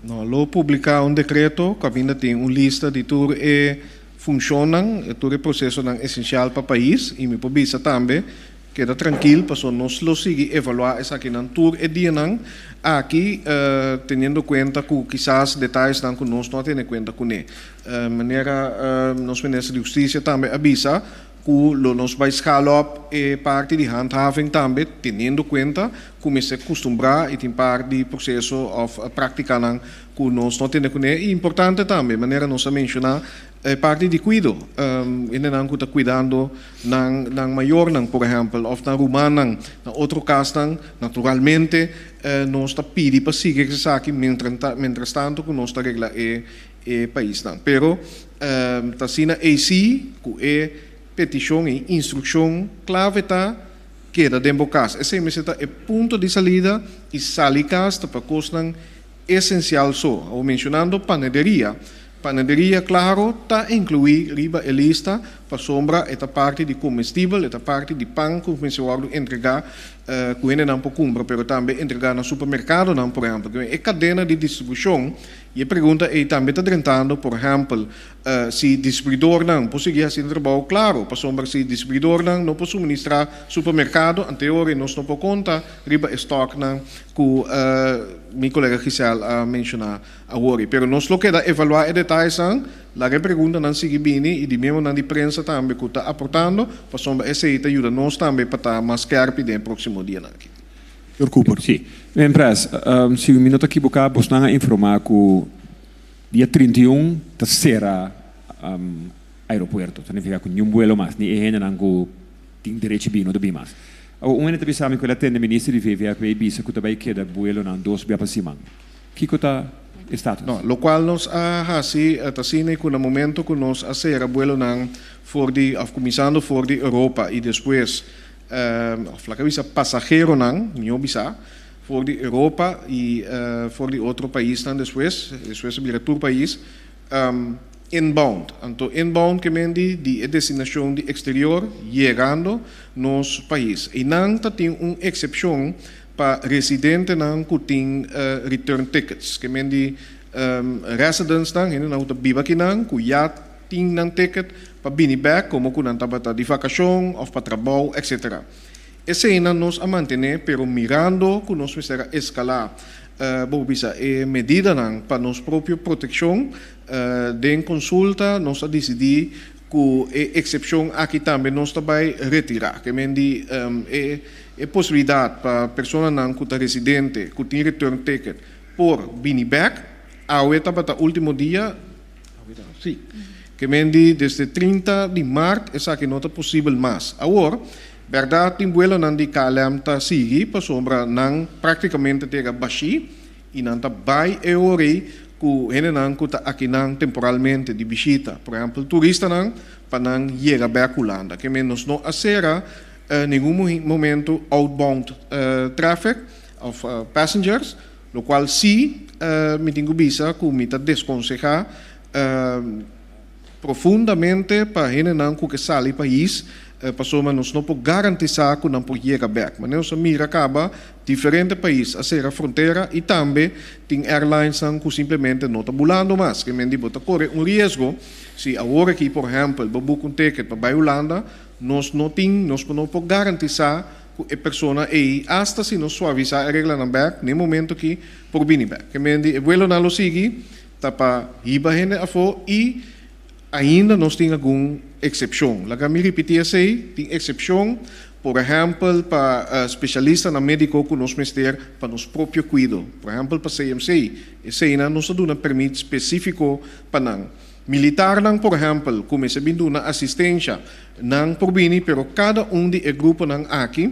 No, lo publiká un dekreto kaminda tin un lista di tur e funshonnan, tur e prosesonan esensial pa pais i mi por bisa tambe keda trankil pasobra nos lo sigui evaluá esakinan tur e dianan aki teniendo kuenta ku kisas detayesnan ku nos no a tene kuenta kuné. Manera nos minister di Hustisia tambe a bisa Ku lo nos bai schaal op e parti di handhaving tambe teniendo kuenta ku mester kustumbrá i tin par di proseso òf práktikanan ku nos no tene kuné. I importante tambe, manera nos a menshoná, e parti di kuido. Hendenan ku ta kuidando nan nan mayornan, por ehèmpel, òf nan rumannan na otro kasnan, naturalmente nos ta pidi pa sigui esaki mientrastanto ku nos ta regla e e paisnan. Pero ta asina ei si ku e petishon, e instrukshon klave ta Keda den bo kas. Esei mester ta e punto di salida i sali kas ta pa kosnan esensial so. Awor menshonando panaderia. Panaderia klaro ta inkluí riba e lista pasobra e ta parti di komestibel, e ta parti di pan ku mester wòrdu entregá ku hendenan por kumpra pero tambe entregá na supermerkadonan por ehèmpel. E kadena di distribushon i e pregunta ei tambe ta drentando por ehèmpel Si distribuidornan por sigui hasi nan trabou, klaro, pasobra si distribuidornan no por suministrá supermerkado, anteori nos no por konta riba e stòknan ku mi kolega Giselle a menshoná awor. Pero nos lo keda evaluá e detayesnan, laga e preguntanan sigui bini i di miembronan di prensa tambe ku ta aportando, pasobra esei ta yuda nos tambe pa ta mas skèrpi den e próksimo dianan aki. Señor Cooper. Sí. Mempres, si mi no ta kiboká, bosnan a informá ku Dia 31 ta sera aeropuerto, ta nifica cu niun buelo mas, ni e hendenan cu tin derecho bin no ta bin mas. Awor un hende ta bisa mi cu el a tende minister di VVRP y bisa cu ta bay keda buelonan dos bia pa siman. Kico ta e status? No, locual nos a haci ta asina cu na momento cu nos a sera buelonan for di, of cuminsando for di Europa y despues, of laga bisa pasaheronan, mihor bisa, For di Europa y for di otro paisnan despues, despues a bira tur pais, inbound. Anto inbound ke men di di e destinacion di exterior yegando nos pais. Eynan ta tin un excepcion pa residentenan cu tin return tickets. Ke men di residentsnan, hendenan cu ta biba akinan cu ya tin nan ticket pa bini bek como cu nan tabata di vacacion of pa trabou etc. Eseinan nos a mantené, pero mirando ku nos mester a eskalá, bo por bisa, e medidanan pa nos propio protekshon, den konsulta nos a disidí ku e eksepshon aki tambe nos ta bai retirá. Ke men di e e posibilidat pa personanan ku ta residente ku tin return ticket por bini bèk, awe tabata último dia, Sí. Ke men di desde 30 di mart esaki no ta posibel mas. Awor, bèrdat tin buelonan di KLM ta sigui pasobra nan práktikamente ta yega bashí i nan ta bai e ora ei ku hendenan ku ta akinan temporalmente di bishita, por ehèmpel turistanan, pa nan yega bèk Hulanda. Ke men nos no a sera ningun momento outbound traffic òf passengers. Locual si mi tin cu bisa cu mi ta desconseha profundamente pa hendenan cu ke sali pais pasobra nos no por garantisa cu nan por yega bek. Manera nos a mira caba diferente pais a cera frontera y tambe tin airlinesnan cu simplemente no ta bulando mas. Ke men di bo ta core un riesgo si awor aki por ehempel bo book un ticket pa bay Hulanda nos no tin nos no por garantisa ku e persona ei, asta si nos suavisá e reglanan bèk, n'e momento ki por bini bèk. Ke men di e buelonan lo sigui ta pa hiba hende afó i ainda nos tin algun eksepshon. Laga mi ripití esei, tin eksepshon, por ehèmpel pa spesialistanan médiko ku nos mester pa nos propio kuido, por ehèmpel pa CMC, eseinan nos ta duna pèrmit spesífiko pa nan. Militarnan, por ehèmpel, ku mester bin duna asistensha, nan por bini, pero kada un di e gruponan aki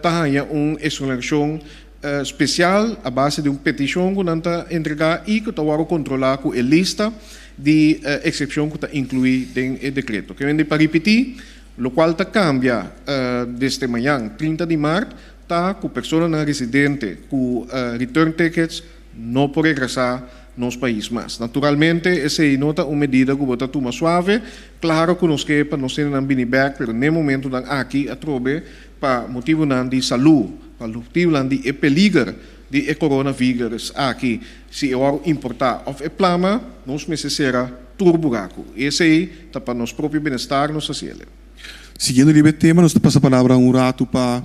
ta haña un eksonerashon spesial a base di un petishon ku nan ta entregá i ku ta wòrdu kontrolá ku e lista di eksepshon ku ta inkluí den e dekreto. Ke mende pa ripití, lokual ta kambia desde mañan, 30 di mart, ta ku personanan residente ku return tickets no por regresá nos pais mas. Naturalmente esei no ta un medida ku bo ta tuma suave. Klaro ku nos ke pa nos hendenan bini bèk, pero n'e momentunan aki atrobe pa motibunan di salú, pa motibunan di e peliger di e coronavirus aki, si e wòrdu importá òf e plama, nos mester sera tur buraku. I esei ta pa nos propio benestar nos hasi el'e. Siguiendo riba e tema nos ta pasa palabra un ratu pa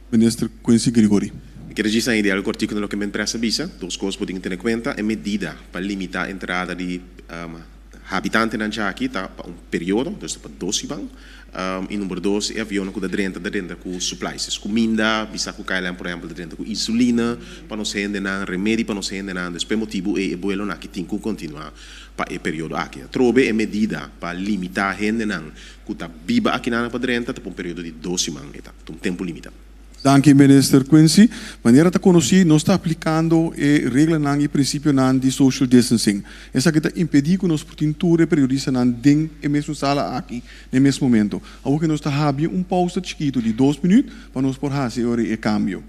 Minister Quincy Gregory. Mi kere djis añadi algo kortiku na loke mi empresa bisa. Dos kos bo tin ku tene kuenta, e medida pa limitá entrada di habitantenan djaki ta pa un periodo, dus ta pa dos siman. I number dos, e avionnan ku ta drenta ta drenta ku supplies, dus kuminda, bisa ku KLM por ehèmpel ta drenta ku insulina pa nos hendenan, remedi pa nos hendenan. Dus pa e motibu ei e buelonan aki tin ku kontinuá pa e periodo aki. Atrobe e medida pa limitá hendenan ku ta biba akinan pa drenta ta pa un periodo di dos siman, e ta un tempu limitá. Danki Minister Quincy. Manera ta konosí nos ta aplikando e reglanan i prinsipionan di social distancing. Esaki ta impedí ku nos por tin tur e periodistanan den e mesun sala aki na e mes momento. Awor ke nos ta habri un pausa chikitu di dos minüt pa nos por hasi e ora e kambio.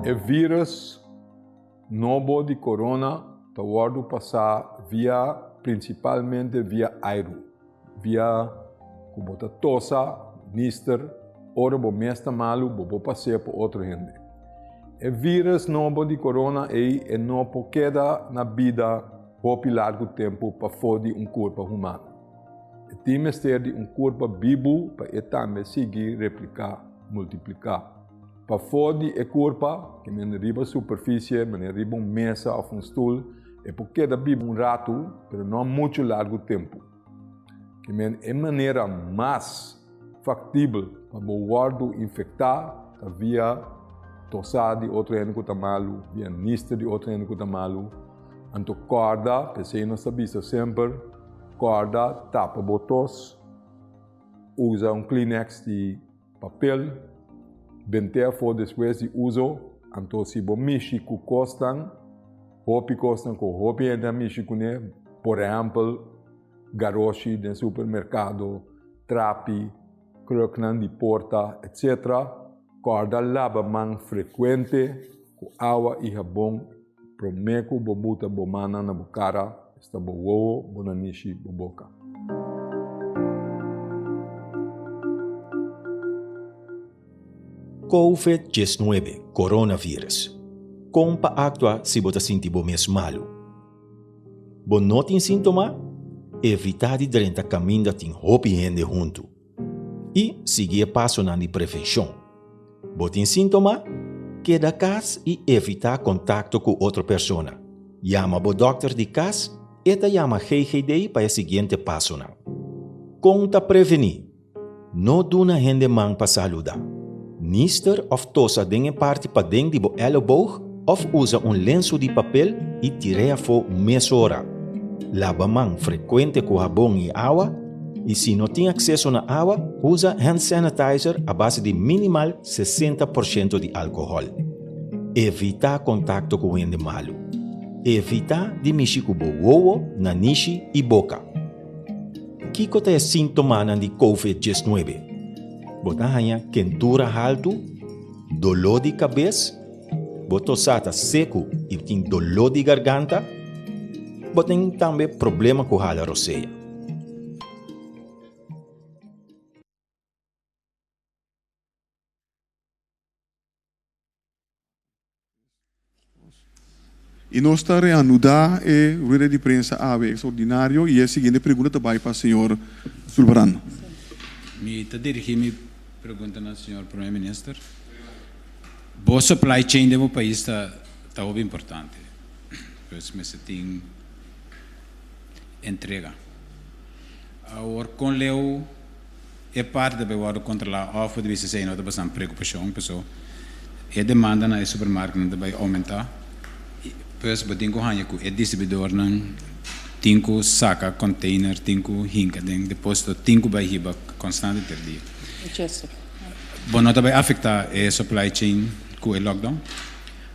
E vírus nobo di corona ta wòrdu pasá via prinsipalmente via airu, via ku bo ta tosa, nister, ora bo mes ta malu bo por pas'é pa otro hende. E vírus nobo di corona ei e no por keda na bida hopi largu tempu pafó di un kurpa humano. E tin mester di un kurpa bibu pa e tambe sigui repliká, multipliká. Pafó di e kurpa, ke men riba superfisie, manera riba un mesa òf un stul, e por keda biba un ratu, pero no muchu largu tempu. Ke men e manera mas faktibel pa bo wòrdu infektá ta via tosá di otro hende ku ta malu, via nister di otro hende ku ta malu. Anto kòrda, p'esei nos ta bisa semper, kòrda tapa bo tos, usa un kleenex di papel, bent'é afó despues di uso. Anto si bo mishi ku kosnan, hopi kosnan ku hopi hende a mishi kuné, por ehèmpel, garoshi den supermerkado, trapi, kruknan di porta, etc. Kòrda laba man frekuente ku awa i habon promé ku bo buta bo mannan na bo kara, esta bo wowo, bo nanishi, bo boka. Covid 19, Coronavirus, Kon pa aktua si bo ta sinti bo mes malu? Bo no tin síntoma? Evitá di drenta kaminda tin hopi hende huntu i sigui e pasonan di prevenshon. Bo tin síntoma? Keda kas i evitá kontakto ku otro persona. Yama bo dòkter di kas, e ta yama GGD pa e siguiente pasonan. Kon ta prevení? No duna hende man pa saluda. Nister of tosa den e parti paden di bo elleboog of usa un lensu di papel i tir'é afó mesora. Laba man frekuente ku habon i awa i si no tin akseso na awa, usa hand sanitizer a base di minimal 60 porshento di alkohòl. Evitá kontakto ku hende malu. Evitá di mishi ku bo wowo, nanishi i boka. Kiko ta e síntomanan di Covid 19? Bo ta haña kentura haltu, doló di kabes, bo tosá ta seku i tin doló di garganta, bo tin tambe problema ku hala rosea. I nos ta reanudá e rueda di prensa awe ekstraordinario i e siguiente pregunta ta bai pa señor Sulvaran. Mi ta dirigí mi pregunta na señor Prome Minister. Bo supply chain den bo pais ta ta hopi importante. Pues mester tin entrega. Awor kon leu E parti ta bay wordo controla of por bisa esey no ta bastante preocupacion paso e demanda na e supermarketnan ta bay aumenta y pues bo tin cu hanja cu e distribuidornan tin cu saca container tin cu hinca den deposito tin cu bay hiba constante ter dia. Bo no ta bay afecta e supply chain cu e lockdown?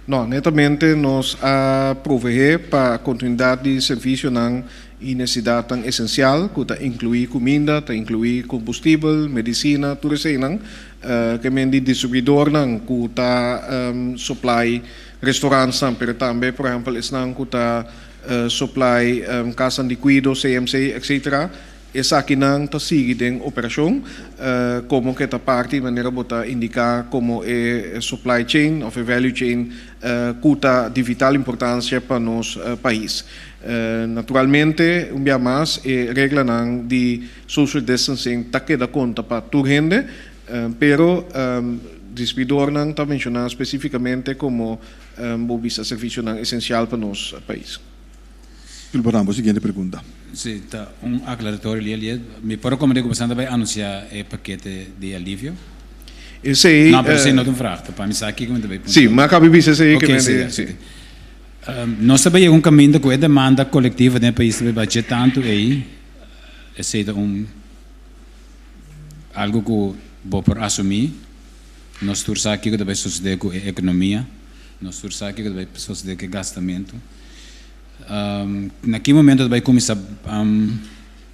No, netamente nos a proveé pa continuidad di servicionan y necesidadnan esencial cu ta inclui cuminda, ta inclui combustibel, medicina, tur eseynan, ke men di distribuidornan cu ta supply restaurantsnan, pero tambe por ehempel esnan cu ta supply casnan di cuido, CMC, etc. Esakinan ta sigui den operashon komo ke ta parti manera bo ta indiká komo e supply chain òf e value chain ku ta di vital importansia pa nos pais. Naturalmente un bia mas e reglanan di social distancing ta keda konta pa tur hende pero distribuidornan ta menshoná spesifikamente komo bo bisa servisionan esensial pa nos pais. Gilbert Ramos, siguiente pregunta. Si, ta un aclaratorio lia lia. Mi por recomende cu boso ta bay anuncia e pakete di alivio? Esei. No, pero esei no ta un vraag, ta pa mi sa kiko mi ta bay puntra. Sí, mi a caba di bisa esei ke mi. Sí. Nos ta bay yega un caminda cu e demanda colectivo den e pais ta bay bache tanto ey, esei ta un algo cu bo por asumi. Nos tur sa kiko ta bay sucede cu e economia, nos tur sa kiko ta bay sucede cu e gastamento. Na ki momento ta bay cuminsa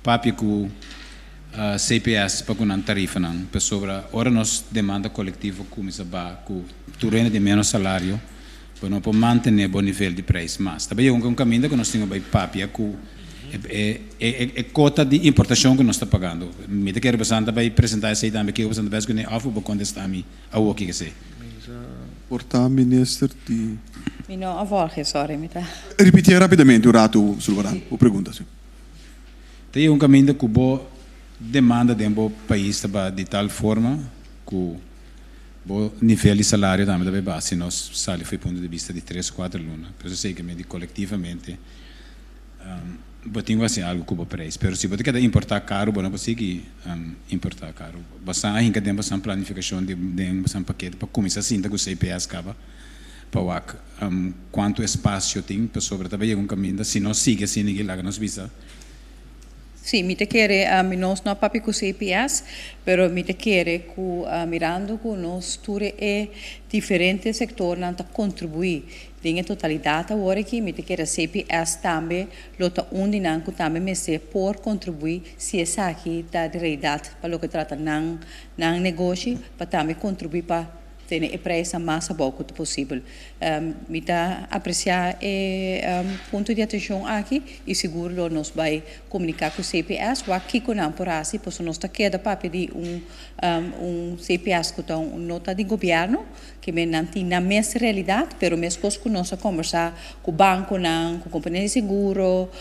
papia cu CPS pa cu nan tarifanan? Pasobra ora nos demanda colectivo cuminsa ba cu tur hende tin menos salario, bo no por mantene bo nivel di prijs mas. Ta bay yega un caminda cu nos tin cu bay papia cu e cota di importacion cu nos ta pagando. Mi ta kere bosan ta bay presenta esey tambe kico bosan ta bay escone of bo contesta mi awo kico esey. Por ta minister di. Mi no a volge, sorry, mi ta. Ripitié rapidamente un ratu, Sulvaran, bo pregunta, si. Ta yega un caminda cu bo demanda den bo pais ta ba di tal forma cu bo nivel di salario tambe ta bay baha si nos sali for e punto di bista di tres, cuater luna. Por eso esey ke mi di colectivamente bo tin ku hasi algu ku bo preis. Pero si bo ta keda importá karu, bo no por sigui importá karu. Bosan a hinka den bosan planifikashon di den bosan pakete pa kuminsá sinta ku CPS kaba pa wak kuantu espasio tin pasobra ta bai yega un kaminda si nos sigui asina aki laga nos bisa. Sí, mi ta kere, nos no a papia ku CPS, pero mi ta kere ku mirando ku nos tur e diferente sektornan ta kontribuí Den e totalidat awor aki mi ta kere CPS tambe lo ta un di nan ku tambe mester por kontribuí si esaki ta di realidat pa loke trata nan nan negoshi pa tambe kontribuí pa tene e preisnan mas abou ku ta posibel. Mi ta apresiá e punto di atenshon aki i sigur lo nos bai komuniká ku CPS wak kiko nan por hasi pasobra nos ta keda papia di un un CPS ku ta un no ta di gobièrnu. Ke men nan tin nan mes realidat, pero meskos ku nos a kombersá ku bankonan, ku kompania di seguro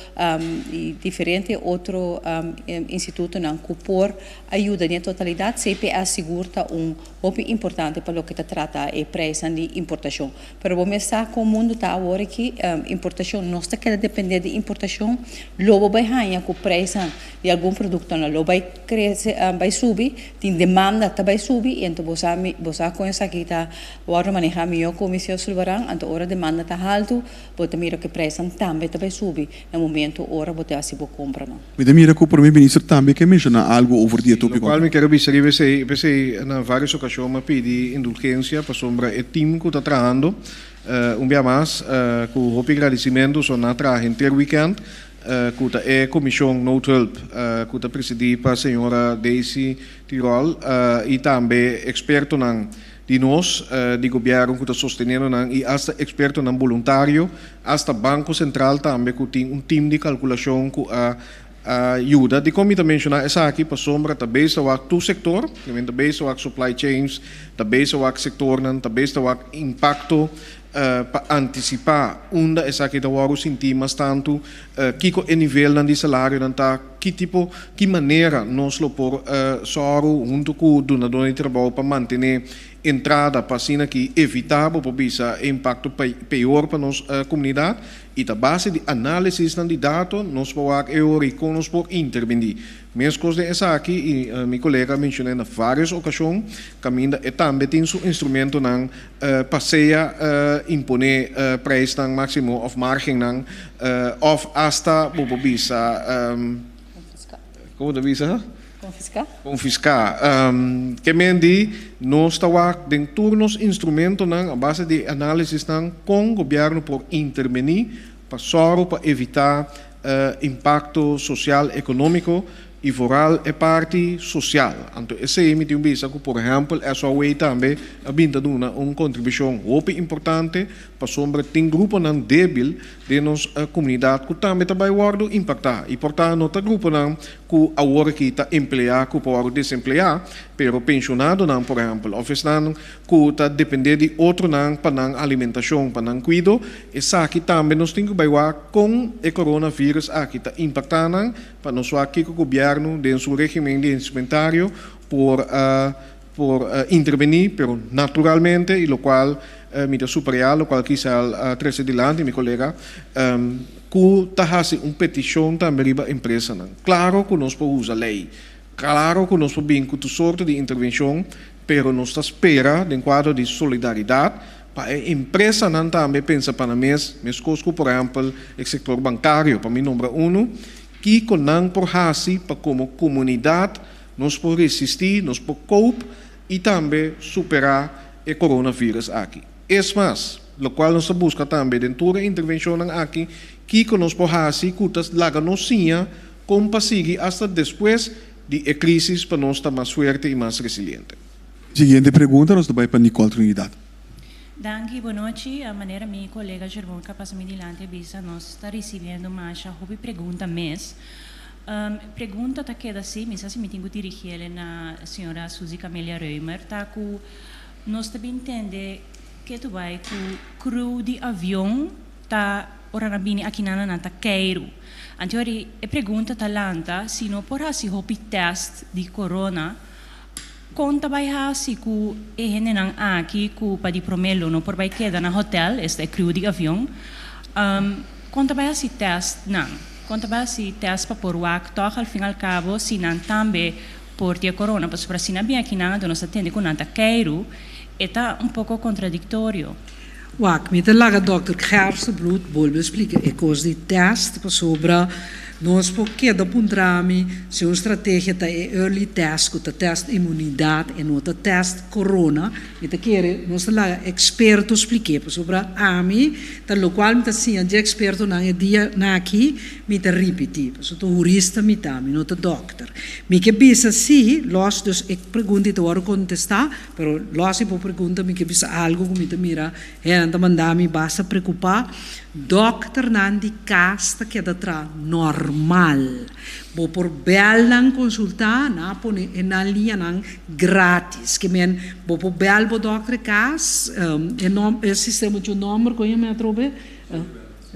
i diferente otro institutonan ku por a yuda den e totalidat, CPS sigur ta un hopi importante pa loke ta trata e preisnan di importashon. Pero bo mes sa kon mundu ta awor aki, importashon, nos ta keda dependé di importashon, lo bo bai haña ku preisnan di algun produktonan lo bai krese, bai subi. Tin demanda ta bai subi y anto bo sa mi bo sa con esaki ta wordo maneha mijo cu mi señor Sulvaran anto ora demanda ta halto bo ta mira cu e prijsnan tambe ta bai subi na momento ora bo ta haci bo compranan. Mi ta mira cu Prome Minister tambe ke menciona algo over di e topico Locual aki. mi kier a bisa riba esey, p'esey na varios ocasion mi a pidi indulgencia pasobra e team cu ta trahando un bia mas cu hopi gradicimento so nan a traha henter weekend ku ta e Komishon Noodhulp ku ta presidí pa señora Daisy Tirol i tambe ekspertonan di nos di gobièrnu ku ta sosteniendo nan i asta ekspertonan boluntario, asta Banko Sentral tambe ku tin un tim di kalkulashon ku a yuda. Dikon mi ta menshoná esaki? Pasobra ta bes ta wak tur sektor, ta bes ta wak supply chains, ta bes ta wak sektornan, ta bes ta wak impakto Pa antisipá unda esaki ta wòrdu sintí mas tantu, kiko e nivelnan di salarionan ta, ki tipo, ki manera nos lo por sòru huntu ku dunadónan di trabou pa mantené entrada pa asina ki evitá, bo por bisa, e impakto peor pa nos komunidat. I ta base di análisisnan di dato nos por wak e ora i kon nos por intervení. Meskos den esaki, i mi kolega a menshoné na vários okashon, kaminda e tambe tin su instrumentonan pa sea imponé preisnan máksimo òf márgennan òf asta bo por bisa, komo ta bisa? Konfiská. Konfiská. Ke men di nos ta wak den tur nos instrumentonan a base di e análisisnan kon gobièrnu por intervení pa sòru pa evitá impakto sosial ekonómiko i vooral e parti sosial. Anto esei mi tin bisa ku por ehèmpel SOAW tambe a bin ta duna un kontribushon hopi importante pasobra tin gruponan débil den nos komunidat ku tambe ta bai wòrdu impaktá i por ta no ta gruponan ku awor aki ta empleá ku por wòrdu desempleá pero penshonadonan por ehèmpel òf esnan ku ta dependé di otronan pa nan alimentashon, pa nan kuido, esaki tambe nos tin ku bai wak kon e coronavirus aki ta impaktá nan, pa nos wak kiko gobièrnu den su régimen di instrumentario por por intervení, pero naturalmente i lokual mi ta suprayá, lokual Kisel a trese dilanti, mi kolega, ku ta hasi un petishon tambe riba empresanan. Klaro ku nos por usa lei, klaro ku nos por bin ku tur sorto di intervenshon. pero nos ta spera den kuadro di solidaridat pa e empresanan tambe pensa pa nan mes, meskos ku por ehèmpel e sektor bankario, pa mi nombra unu, kiko nan por hasi pa komo komunidat nos por resistí, nos por cope i tambe superá e coronavirus aki. Es mas, lokual nos ta buska tambe den tur e intervenshonnan aki, kiko nos por hasi ku ta laga nos siña kon pa sigui asta despues di e krísis pa nos ta mas fuerte i mas resiliente. Siguiente pregunta nos ta bai pa Nicole Trinidad. Danki, bonochi. Manera mi kolega Jermon ka pasa mi dilanti a bisa, nos ta risibiendo masha hopi pregunta mes. Pregunta ta keda si, mi sa si mi tin ku dirigiele na señora Suzy Camelia Römer, ta ku nos ta bin tende ke tu bai ku crew di avion ta ora nan bini akinan nan ta keiru. Anto ori e pregunta ta lanta si no por hasi hopi test di corona, kon ta bai hasi ku e hendenan aki ku pa di prome lo no por bai keda na hotel, esta e crew di avion, kon ta bai hasi test nan? Kon ta bai hasi test pa por wak tòg al fin al kabo si nan tambe por di e corona? Pasobra si nan bin akinan anto nos ta tende ku nan ta keiru, e ta un poko kontradiktorio. Wak, mi ta laga dòkter Gerstenbluth bolbe splika e kos di tèst pasobra nos por keda puntra mi si un strategia ta e early test ku ta tèst imunidat e no ta tèst corona. Mi ta kere nos ta laga eksperto splik'é pasobra ami ta lokual mi ta siña dje ekspertonan e dia nan aki mi ta ripití pasobra ta hurista mi ta, mi no ta dòkter. Mi ke bisa si, lòs dus e pregunta i ta wòrdu kontestá. Pero los si bo pregunta mi ke bisa algo ku mi ta mira hendenan ta manda mi basta preocupa, dokternan di kas ta keda tra normal. Bo por bel nan konsulta, nan a pone e nan liñanan gratis. Ke men bo por bel bo dokter di kas, e nom e sistema dje nomber kon yama atrobe?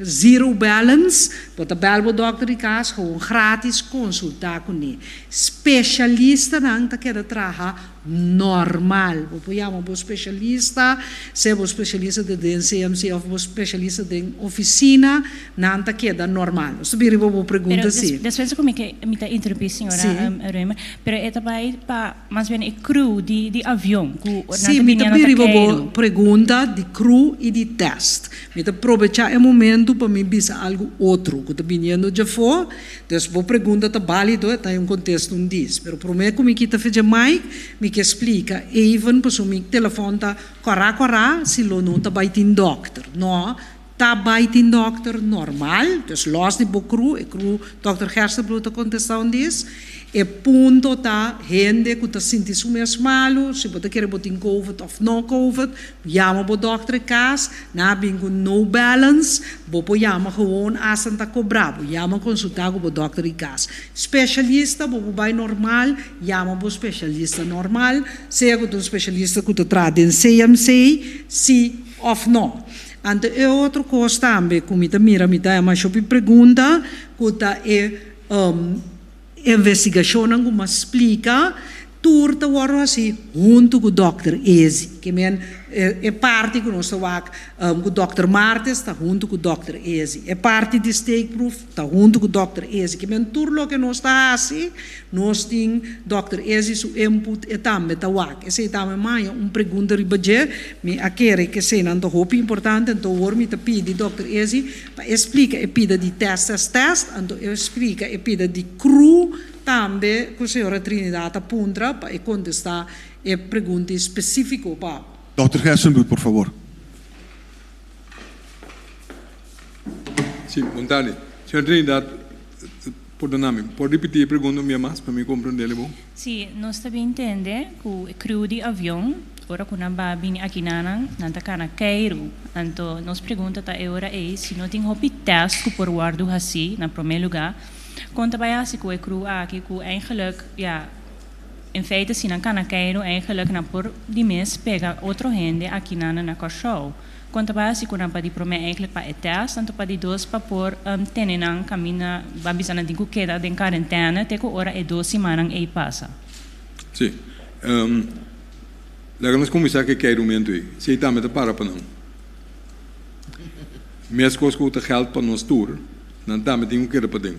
Zero balance, bo ta bel bo dokter di kas gewoon gratis konsulta kuné. Spesialistanan ta keda traha normal. Bo por yama bo spesialista, sea bo spesialista ta den CMC òf bo spesialista den ofisina, nan ta keda normal. Nos ta bin riba bo pregunta si. Pero despues ku mi ke mi ta interrumpí señora Römer, pero e ta bai pa mas bien e crew di di avion ku nan Sí, ta mi ta biniendo bin ta riba bo keiru. pregunta di crew i di tèst. Mi ta probechá e momentu pa mi bisa algu otro ku ta biniendo djafó. Dus bo pregunta ta bálido, e ta un kontesto un dis. Pero promé ku mi kita fecha mic, mi ke splika even pasobra mi telefòn ta kòrá kòrá si lo no ta bai tin dòkter. No ta bai tin dòkter normal, dus lòs di bo kru, e kru dòkter Gerstenbluth ta kontestá un dis. E punto ta hende ku ta sinti su mes malu, si bo ta kere bo tin covid òf no covid, Yama bo dokter e kas, nan a bin ku no balance, bo por yama gewoon asta nan ta kobra bo. Yama konsulta ku bo dokter di kas. Spesialista, bo por bai normal, yama bo spesialista normal, sea ku ta un spesialista ku ta traha den CMC, si òf no. Anto e otro kos tambe ku mi ta mira, mi ta yama shopi pregunta ku ta e Investigashonnan ku mas splika tur ta wòrdu hasi huntu ku dòkter Ezi. Ke men e parti ku nos ta wak ku dòkter Martes ta huntu ku dòkter Ezi. E parti di steekproef ta huntu ku dòkter Ezi. Ke men tur loke nos ta hasi nos tin dòkter Ezi su input e tambe ta wak. Esei tambe maya un pregunta riba dje. Mi a kere ku eseinan ta hopi importante anto awor mi ta pidi dòkter Ezi Pa e splika e pida di test test test, anto e splika e pida di cru tambe cu señora Trinidad a puntra pa e contesta e pregunta specifico pa. Dòkter Gerstenbluth, por favor. Sí, bon tardi. Señora Trinidad, pordona mi, por ripiti e pregunta un bia mas pa mi comprendele bon? Sí, nos ta bin tende ku e crew di avion ora ku nan ba bini akinanan, nan ta kana keiru. Anto nos pregunta ta e ora ei si no tin hopi tèst ku por wòrdu hasí na promé lugá, kon ta bai hasi ku e crew aki ku eigenlik ya en feite si nan kana keiru eigenlik nan por di mes pega otro hende akinanan na Kòrsou. Kon ta bai hasi ku nan pa di promé eigenlik pa e tèst, anto pa di dos pa por tene nan kaminda ba bisa nan tin ku keda den karentène te ku ora e dos simannan ei pasa. Sí. Laga nos kuminsá ku e keirumentu ei. Si ei tambe ta para pa nan. Meskos ku ta gèld pa nos tur, nan tambe tin ku keda paden.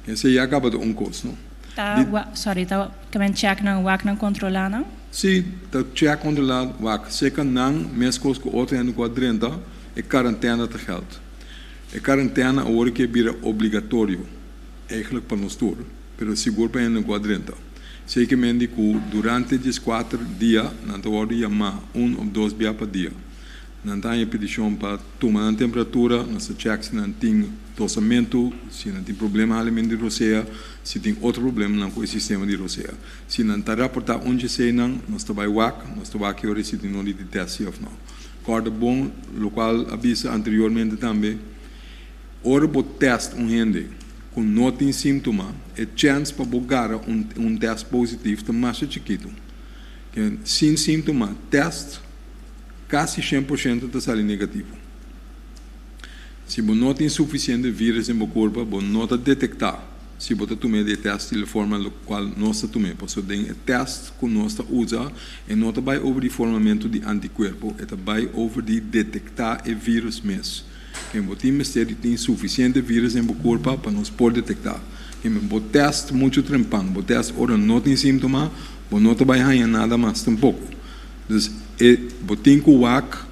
Esei ya kaba ta un kos, no? Ta wa, sorry, ta kemen check nan, wak nan, controla nan? Si, ta check, controla, wak. Seca nan, mescos cu otro hende cu a drenta, e quarantena ta geld. E quarantena awor ke bira obligatorio, eigenlijk pa nos tur, pero sigur pa hende cu a drenta. Sey ke men di cu durante diescuater dia nan ta wordo yama un of dos bia pa dia. Nan ta haña petishon pa tuma nan temperatura, nos ta chèk si nan tin tosamentu, si nan tin problema halimentu di rosea, si tin otro problemanan ku e sistema di rosea. Si nan ta raportá un djeseinan, nos ta bai wak, nos ta wak ki ora si tin nodi di tèst si òf nò. Kòrda bon lokual a bisa anteriormente tambe, ora bo tèst un hende ku no tin síntoma, e chèns pa bo gara un un tèst positif ta masha chikitu. Sin síntoma, tèst. Kasi 100% ta sali negativo. Si bo no tin sufisiente vírus den bo kurpa, bo no ta detektá si bo ta tum'é di e tèst di e forma lokual nos ta tum'é. Pasobra den e tèst ku nos ta usa, e no ta bai over di formamentu di antikuerpo, e ta bai over di detektá e vírus mes. Ken bo tin mester di tin sufisiente vírus den bo kurpa pa nos por detektá. Ken bo tèst muchu trempan, bo tèst ora no tin síntoma, bo no ta bai haña nada mas tampoko. Dus e bo tin ku wak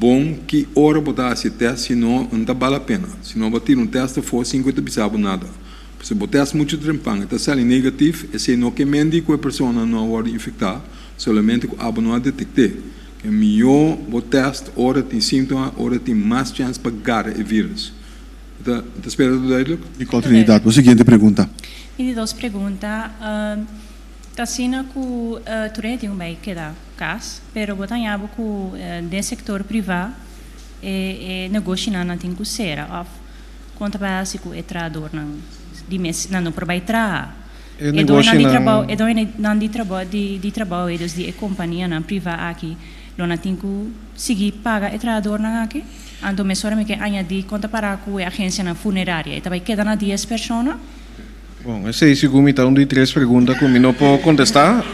bon ki ora bo ta hasi e tèst si no no ta bal a pena. Si no bo tira un tèst afó sin ku e ta bisa bo nada. Pasobra bo tèst muchu trempan e ta sali negatif esei no ke men di ku e persona no a wòrdu infektá solamente ku abo no a detekt'é. E mihó bo tèst ora tin síntoma ora tin mas chèns pa gara e vírus. Mi ta mi ta spera ta duidelijk. Nicole Trinidad, bo siguiente pregunta. Mi di dos pregunta. Ta asina ku tur hende tin ku bai keda kas, pero bo ta haña bo ku den sektor privá e negoshinan nan tin ku sera òf kon ta bai hasi ku e trahadornan di mes nan no por bai traha. E E doñonan di negoshinan. trabou e doñonan di trabou di di trabou ei dus di e kompanianan privá aki lo nan tin ku sigui paga e trahadornan aki. Anto mesora mi ke añadí kon ta para ku e agensianan funeraria e ta bai keda na dies persona? Bon, esei sigur mi ta un di tres pregunta ku mi no por kontestá,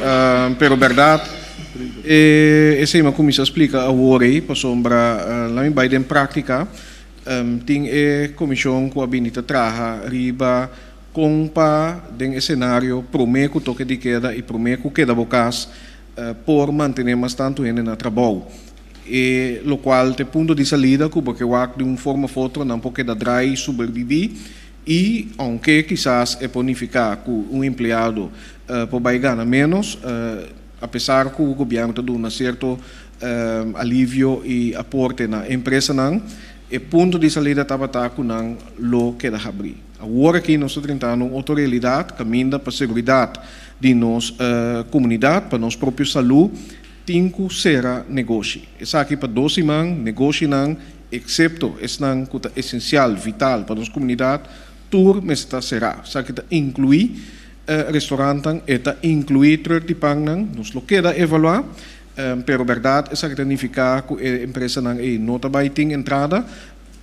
pero bèrdat esei mi a kuminsá splika awor ei, pasobra la mi bai den práktika, tin e komishon ku a bini ta traha riba kon pa den e senario promé ku toke di keda i promé ku keda bo kas por mantené mas tantu hende na trabou. E lokual ta e punto di salida ku bo ke wak di un forma òf otro nan por keda drai sobrebibí. I ounke kisas e por nifiká ku un empleado por bai gana ménos, apesar ku gobièrnu ta duna sierto alivio i aporte na empresanan, e punto di salida tabata ku nan lo keda habrí. Awor aki nos ta drentando un otro realidat kaminda pa seguridat di nos komunidat, pa nos propio salú, tin ku sera negoshi. Esaki pa dos siman, negoshinan Eksepto esnan ku ta esensial, vital, pa nos komunidat, tur mester ta será. Esaki ta inkluí restorantan, e ta inkluí trùk di pannan. Nos lo keda evaluá, pero bèrdat esaki ta nifiká ku e empresanan ei no ta bai tin entrada.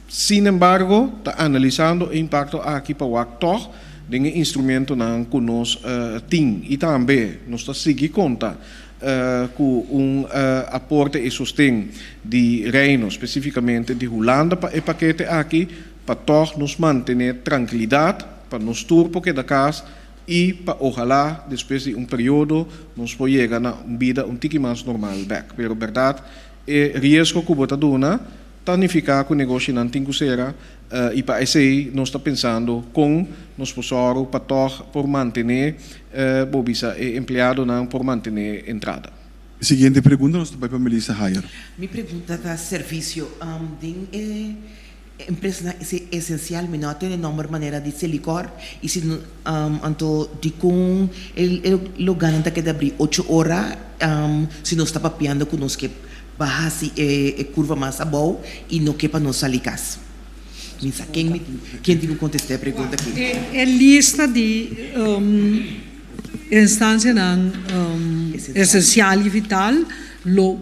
Sin embargo, ta analisando e impakto aki pa wak tòg den e instrumentonan ku nos tin. I tambe nos ta sigui konta ku un aporte i sosten di Reino, spesífikamente di Hulanda pa e pakete aki, pa tòg nos mantené trankilidat, pa nos tur por keda kas i pa ohalá despues di un periodo nos por yega na un bida un tiki mas normal bèk. Pero bèrdat e riesgo ku bo ta duna Ta nifiká ku negoshinan tin ku sera i pa esei nos ta pensando kon nos por sòru pa tòg por mantené, bo bisa e empleadonan por mantené entrada. E siguiente pregunta nos ta bai pa Melissa Hayer. Mi pregunta ta servisio den e empresanan esensial mi no a tene nomber manera di Selikor i si anto dikon e loganan ta keda abrí ocho ora si nos ta papiando ku nos ke Ba hasi e curva mas abou y no ke pa nos sali cas. Mi sa ken mi tin, ken tin cu contesta e pregunta aki. E lista di instancianan esencial y vital lo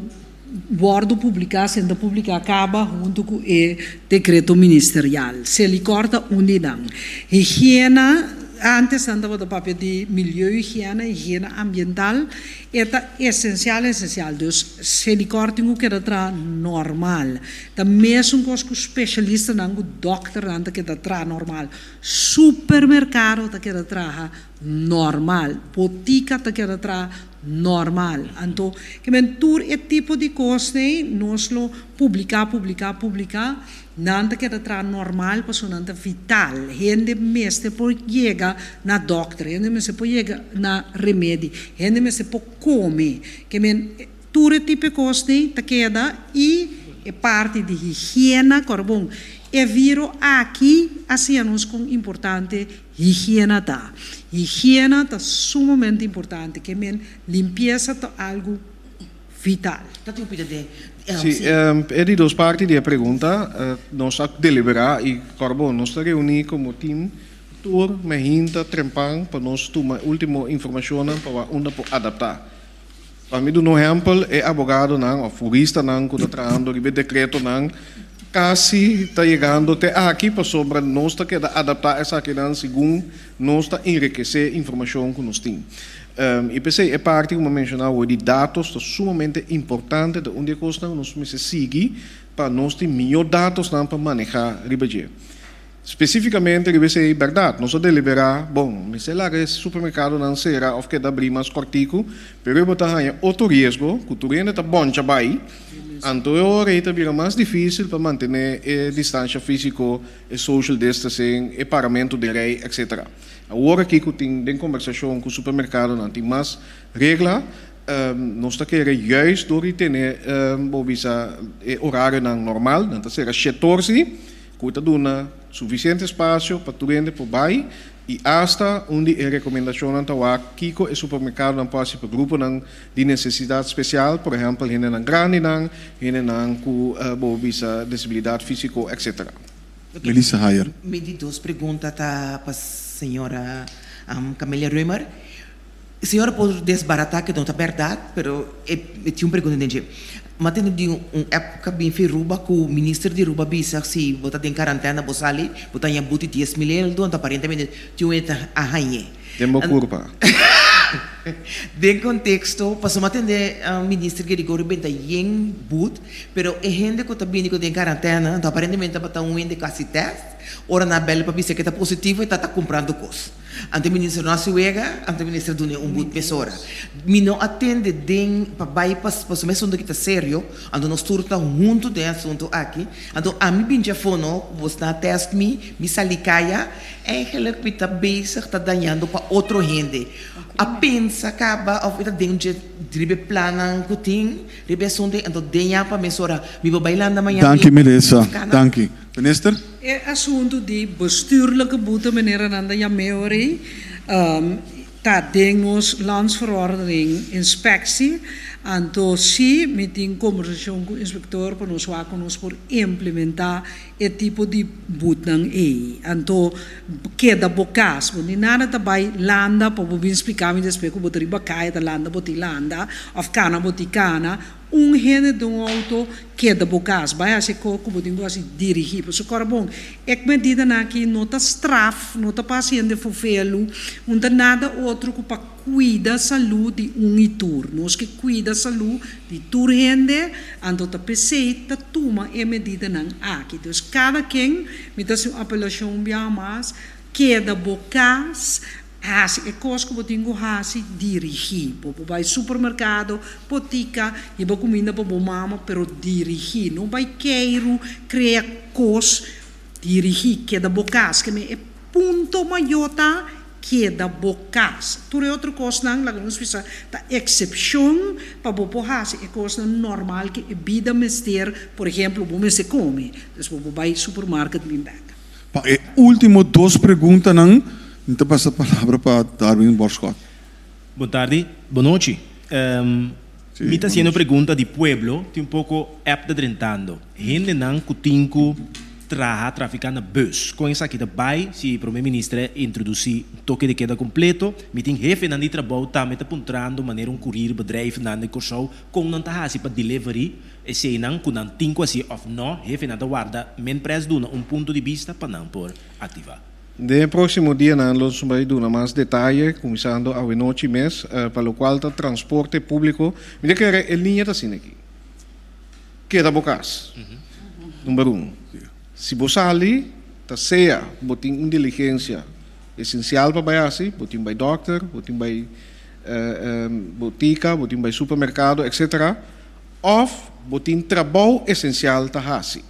wordo publica, sendo publica caba hunto cu e decreto ministerial. Selikor ta un di nan. Higiena, antes nan tabata papia di milieuhigiena, higiena ambiental. E ta esensial esensial, dus Selikor tin ku keda traha normal. Ta mesun kos ku spesialistanan ku dòkternan ta keda traha normal. Supermerkado ta keda traha normal. Botica ta keda traha normal. Anto, ke men tur e tipo di kos ei nos lo publiká, publiká, publiká. Nan ta keda traha normal pasobra nan ta vital. Hende mester por yega na dòkter, hende mester por yega na remedi, hende mester por kome. Ke men tur e tipo e kos ei ta keda i e parti di higiena, kòrda bon, e viro aki a siña nos kon importante higiena ta. Higiena ta sumamente importante, ke men limpiesa ta algu vital. Ta tin un pida den Sí, e di dos parti di e pregunta, nos a deliberá i kòrda bon, nos ta reuní komo tim tur mehinta trempan pa nos tuma e último informashonnan pa wak unda por adaptá. Pa mi duna un ehèmpel, e abogadonan òf huristanan ku ta trahando riba e dekretonan kasi ta yegando te aki pasobra nos ta keda adaptá esakinan segun nos ta enrikesé informashon ku nos tin. I p'esei e parti ku mi a menshoná awor di datos ta sumamente importante, ta un di e kosnan ku nos mester sigui pa nos tin mihó datosnan pa manehá riba dje. Spesífikamente riba esei, bèrdat, nos a deliberá, bon, mester laga e supermerkadonan sera òf keda abrí mas kòrtiku, pero e bo ta haña otro riesgo ku tur hende ta bòncha bai, anto e ora ei ta bira mas difísil pa mantené e distansha físiko, e social distancing, e paramentu den rei, etcétera. Awor aki ku tin den kombersashon ku supermerkadonan tin mas regla, nos ta kere juist dor di tene bo bisa e orarionan normal, nan ta sera shetorsi, ku ta duna sufisiente espasio pa tur hende por bai i asta un di e rekomendashonnan ta wak kiko e supermerkadonan por hasi pa gruponan di nesesidat spesial, por ehèmpel hendenan grandinan, hendenan ku bo bisa desibilidat físiko etcetera. Melissa Hayer. Mi di dos pregunta ta pa señora Camelia Römer. Señora por desbaratá ke no ta bèrdat, pero e tin un pregunta den dje. Mi a tende di un app ku a bin fi Ruba ku minister di Ruba bisa si bo ta den karantèna bo sali bo ta haña buti 10,000 eldo, anto aparentemente tin un hende a hañ'é. Den bo kurpa. Den konteksto, pasobra mi a tende minister Girigorio benta yen but. Pero e hende ku ta bini ku den karantèna, anto aparentemente tabata un hende ku hasi tèst, ora nan a bèl pa bisa ke ta positivo e ta ta kumprando kos. Anto e minister no hasi wega, anto e minister a dun'é un but mesora. Mi no a tende den pa bai pa pasobra e asuntu aki ta serio, anto nos tur ta huntu den e asuntu aki. Anto ami bin djafó no, ku bos nan a tèst mi, mi sali kaya, eigenlijk mi ta bezig ta dañando pa otro hende. A pensa kaba òf e ta den dje riba e plannan ku tin. Riba e asuntu ei, anto den ya pa mesora mi bo bai landa mañan Danki Melissa, danki. Minister? E asuntu di bestuurlijke boete manera nan ta yam'é ora ei, ta den nos landsverordening inspectie, anto si mi tin kombersashon ku inspektor pa nos wak ku nos por implementá e tipo di boetnan ei. Anto keda bo kas, bo ni nada ta bai landa pa bo bin splika mi despues ku bo ta riba kaya ta landa bo tin landa òf kana bo tin kana. Un hende den un outo keda bo kas, bai hasi e kos ku bo tin ku hasi dirigí. Pasobra kòrda bon, e medidanan aki no ta straf, no ta pa hasi hende fofelu, un ta nada otro ku pa Kuida salú di un i tur. Nos ke kuida salú di tur hende, anto ta p'esei ta tuma e medidanan aki. Dus kada ken, mi ta hasi un apelashon un biaha mas, keda bo kas, hasi e kos ku bo tin ku hasi, dirigí. Bo por bai supermerkado, botika, hiba kuminda pa bo mama, pero dirigí. No bai keiru, krea kos, dirigí, keda bo kas. Ke men e punto mayó ta Keda bo kas. Tur e otro kosnan, laga nos bisa, ta eksepshon pa bo por hasi e kosnan normal ku e bida mester. Por ehemplo, bo mester kome, dus bo por bai supermarket bin bèk. Pa e último dos preguntanan, mi ta pasa palabra pa Darwin Borschot. Bon tardi, bon nochi. Mi ta hasiendo pregunta di pueblo, tin un poko app ta drentando. Hendenan ku tin ku traha trafiká na bus, kon esaki ta bai si Prome Minister a introdusí toke de keda kompleto? Mi tin hefenan di trabou tambe ta puntrando manera un courierbedrijfnan den Kòrsou kon nan ta hasi pa delivery eseinan ku nan tin ku hasi òf nò, hefenan ta warda Minpres duna un punto di bista pa nan por aktivá. Den e próksimo dianan lo nos bai duna mas detaye, kuminsando awenochi mes, pa lokual ta transporte públiko. Mi ta kere e liña ta asina aki. Keda bo kas, number un. Si bo sali, ta sea bo tin un diligensia. esensial pa bai hasi, bo tin bai dòkter, bo tin bai botika, bo tin bai supermerkado, etcetera, òf bo tin trabou esensial ta hasi.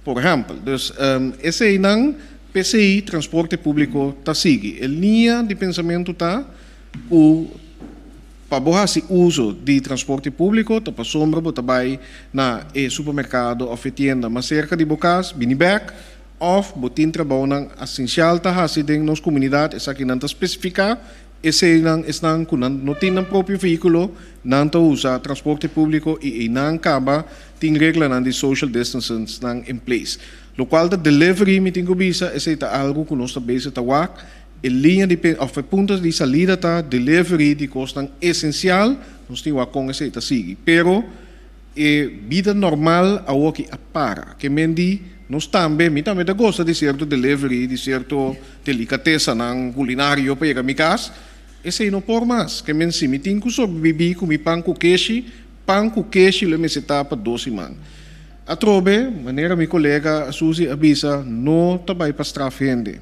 Por ehèmpel. Dus eseinan p'esei transporte públiko ta sigui. E liña di pensamentu ta ku pa bo hasi uso di transporte públiko ta pasobra bo ta bai na e supermerkado òf e tienda mas serka di bo kas, bini bèk, òf bo tin trabounan esensial ta hasi den nos komunidat, esakinan ta spesifiká, eseinan esnan ku nan no tin nan propio vehíkulo, nan ta usa transporte públiko i einan kaba tin reglanan di social distancing nan in place. Lokual ta delivery mi tin ku bisa esei ta algu ku nos ta bezig ta wak, e liña di òf e punto di salida ta delivery di kosnan esensial, nos tin wak kon esei ta sigui. Pero e bida normal awoki a para. Ke men di nos tambe, mi tambe ta gosta di sierto delivery, di sierto delikatesanan kulinario pa yega mi kas, esei no por mas. Ke men si mi tin ku sobrebibí ku mi pan ku keshi, Pan ku keshi lo e mester ta pa dos siman. Atrobe, manera mi kolega Suzy a bisa, no ta bai pa straf hende.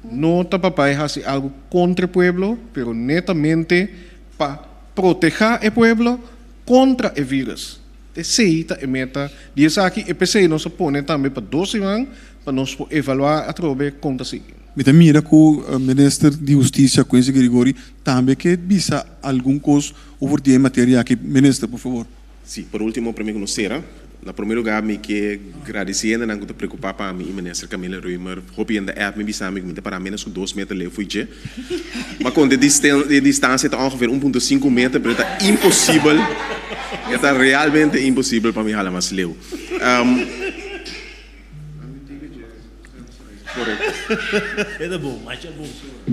No ta pa bai hasi algu kontra e pueblo, pero netamente pa protehá e pueblo kontra e vírus. Esei ta e meta di esaki i p'esei nos a pone tambe pa dos siman pa nos por evaluá atrobe kon ta sigui. Mi ta mira ku Minister di Hustisia Quincy Girigorie tambe ke bisa algun kos over di e materia aki. Minister, por fabor. Sí, por último, promé ku nos sera, na promé lugá mi ke gradisí hendenan ku ta preokupá pa mi i Minister Camilla Römer. Hopi hende app mi bisa mi ku mi ta pará ménos ku dos meter leu fo'i dje. Ma konta e distansia ta ongeveer un punto sinku meter, pero e ta imposibel, e ta realmente imposibel pa mi hala mas leu.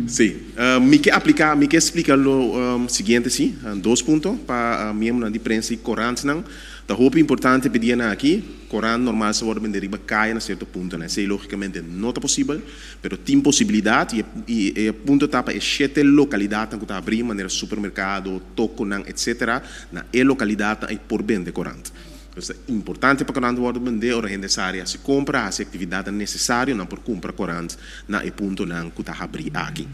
Sí. Mi ke apliká, mi ke splika lo siguiente sí, dos punto pa miembronan di prensa i korantnan. Ta hopi importante p'e dianan aki, korant normal sa wòrdu bende riba kaya na sierto puntonan. Esei lógikamente no ta posibel, pero tin posibilidat i i e punto ta pa e shete lokalidatnan ku ta abrí manera supermerkado, tokonan, etsetera, na e lokalidatnan ei por bende korant. Pues ta importante pa korant wòrdu bendé ora hende sa área hasi kompra, hasi aktividatnan nesesario, nan por kumpra korant na e puntonan ku ta habrí aki.